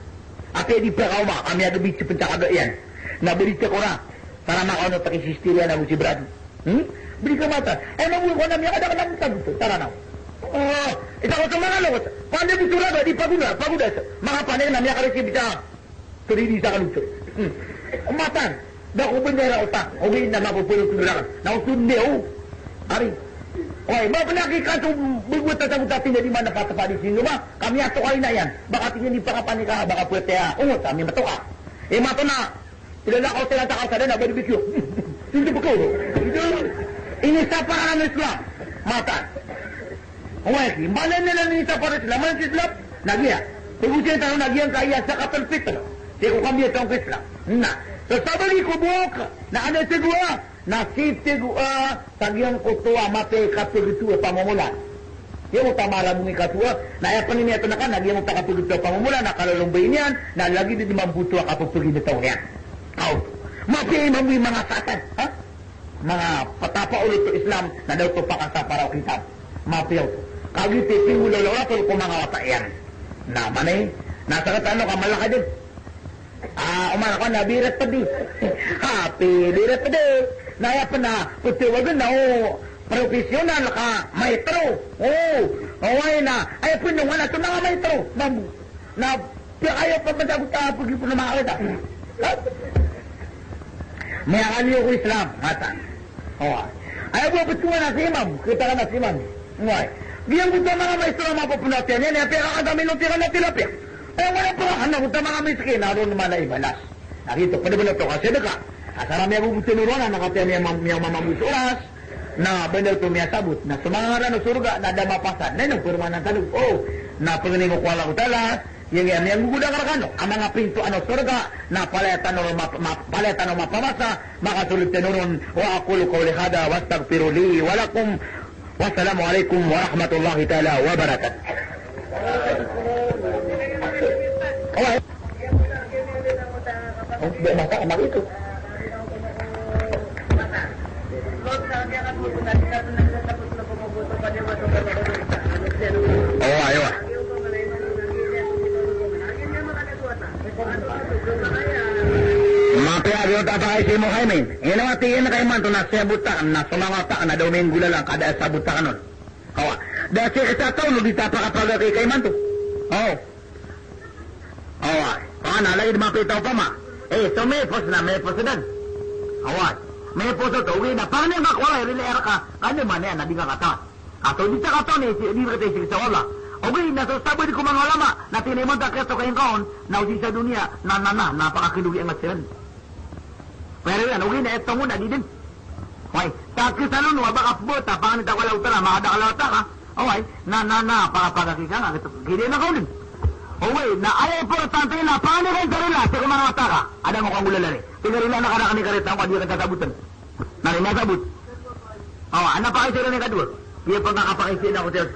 Apiya di piyakaoma, kami a gabi si pencakada iyan. Na barita ko ra. Sa Rano ka on, o taki si Steria na go si Brad. Hmm? Beri ka mata. Eh, mambo ko na miyakadakl a mata oto, sa Rano. O, isa ko sa manga lokes. Pande di suraga, di pagoda, pagoda. Manga pande na miyakarisib sa Todi di sa kaloto. Hmm. Omatan. Da ko bendera ota. Ogaid na mapapalo ko dolakan. Na oto ndi o. Ari. Oy, ba pnakikato bego ta tago ta tinda di mana patapa di singoma. Kami ato kali na iyan. Baka tingin di pakapanika, baka pwete ya. Ongot, kami matoka. E, mato na. Ila na ko tila ta ka sa dana, barbecue. Hindi ba ko? Ini sa para ng Islam. Matan. Oway, ki, mbala niyan na ini sa para Islam, mbala sa Islam, na giya. Pag-usiyan tano na giyangkaya zakatul fitr. Sii ko kambiya tano ko Islam. Na, so sa bagi ko bok, na anda tigo a, na sii tigo a, sa giyangkoto a mapiya i kapagito a pamomolan. Giyangkoto a marabong i katoa, na aya pn ini ato na ka, na giyangkoto a kapagito a pamomolan, na kalolombay niyan, na lagid i di mambo oto a kapapaginetaw niyan. Aw, mapiya i mambo i manga satan, ha? Manga patapaolot o Islam, na da oto pakasapara o kitab. Mapiya oto. Kagiya tig o ulama ko manga wata iyan. Na, manay, na sakatano ka malaka dn. Ah, oman ako na birat pedi. Happy birat pedi. Na aya pn a, pthawagan na o professional ka maestro. O, oway na. Aya pn o, wala so manga maestro. Mambo. Na piyakayo pa ba sa gota, pag-ipon na manga kita. Miyakaliyo ko Islam, matan. O. Aya bo a pthawagan na si imam, kita ka na si imam. Oway. Giyangkoto a manga maestro a mapapnatiyan iyan, aya piyakakadami o tiyan na tilapia. Aya wala pn a, ano, gota manga miskin, na ron man a ibalas. Na giyoto, pd pn oto ka sedeka. Asar a miyagogoto o ronan, na katii a miyamam-, miyamamambo so oras. Na bnar oto miyasabot. Na so manga ngaran o sorga, na da mapasad. Na ino, permanan tano. O, Na pangni ko Allahu Ta'ala, aya niyan miyanggogodang rekano a manga pinto o sorga, na palaya tano ma-, ma-, palaya tano mapamasa, makasold tano ron. Wa aqulu qawli hadha wa astaghfiru li wa lakum. Wassalamu alaikum warahmatullahi ta'ala wabarakatuh. Oh, di masa anak itu. Oh, ayo. Mapiya a giyoto a pakaisay mo kami. Ino a tig iyan ka imanto na siyabot akn, na so manga wata akn na da minggolalan ka da a sabot akn on. Awa. Da sii sa taw no di ta pakapagaki ka imanto. Awa. Awa. Paana lagid mapita opama. Eh, so mipos na mipos dn. Awa. Mipos oto, ogaid na pangni ngka ko Allah, rila iyan rka. Kna man iyan na di ngka katawan. Ato di ta katawan, eh, di ngka katawan, sii sa Allah. Ogaid na so sabaad ko manga ulama na tig iyan imanto a kiyatokawi ngka on na o sii sa doniya na, na, na, na pakakalogi angka siran. Pero iyan, ogaid na ito ngka na di dn. Oway, ta kisalono a ba ka pbota, pangni ta ko Allahu Ta'ala, makadakl a wata ka. Oway, na, na, na, pakapagaki ka nga, kito, gidi na ka on dn. Oway, na aya importante na pangni ka sa rila sii ko manga wata ka. Adn a ngka nggolalan i. Tig a rila na karakn i karita ngka, di ka sabotn. Na di masabot. Awa, adn a pakaisay ron i kadowa. Iya pn ka kapakaisay na ko tiyan.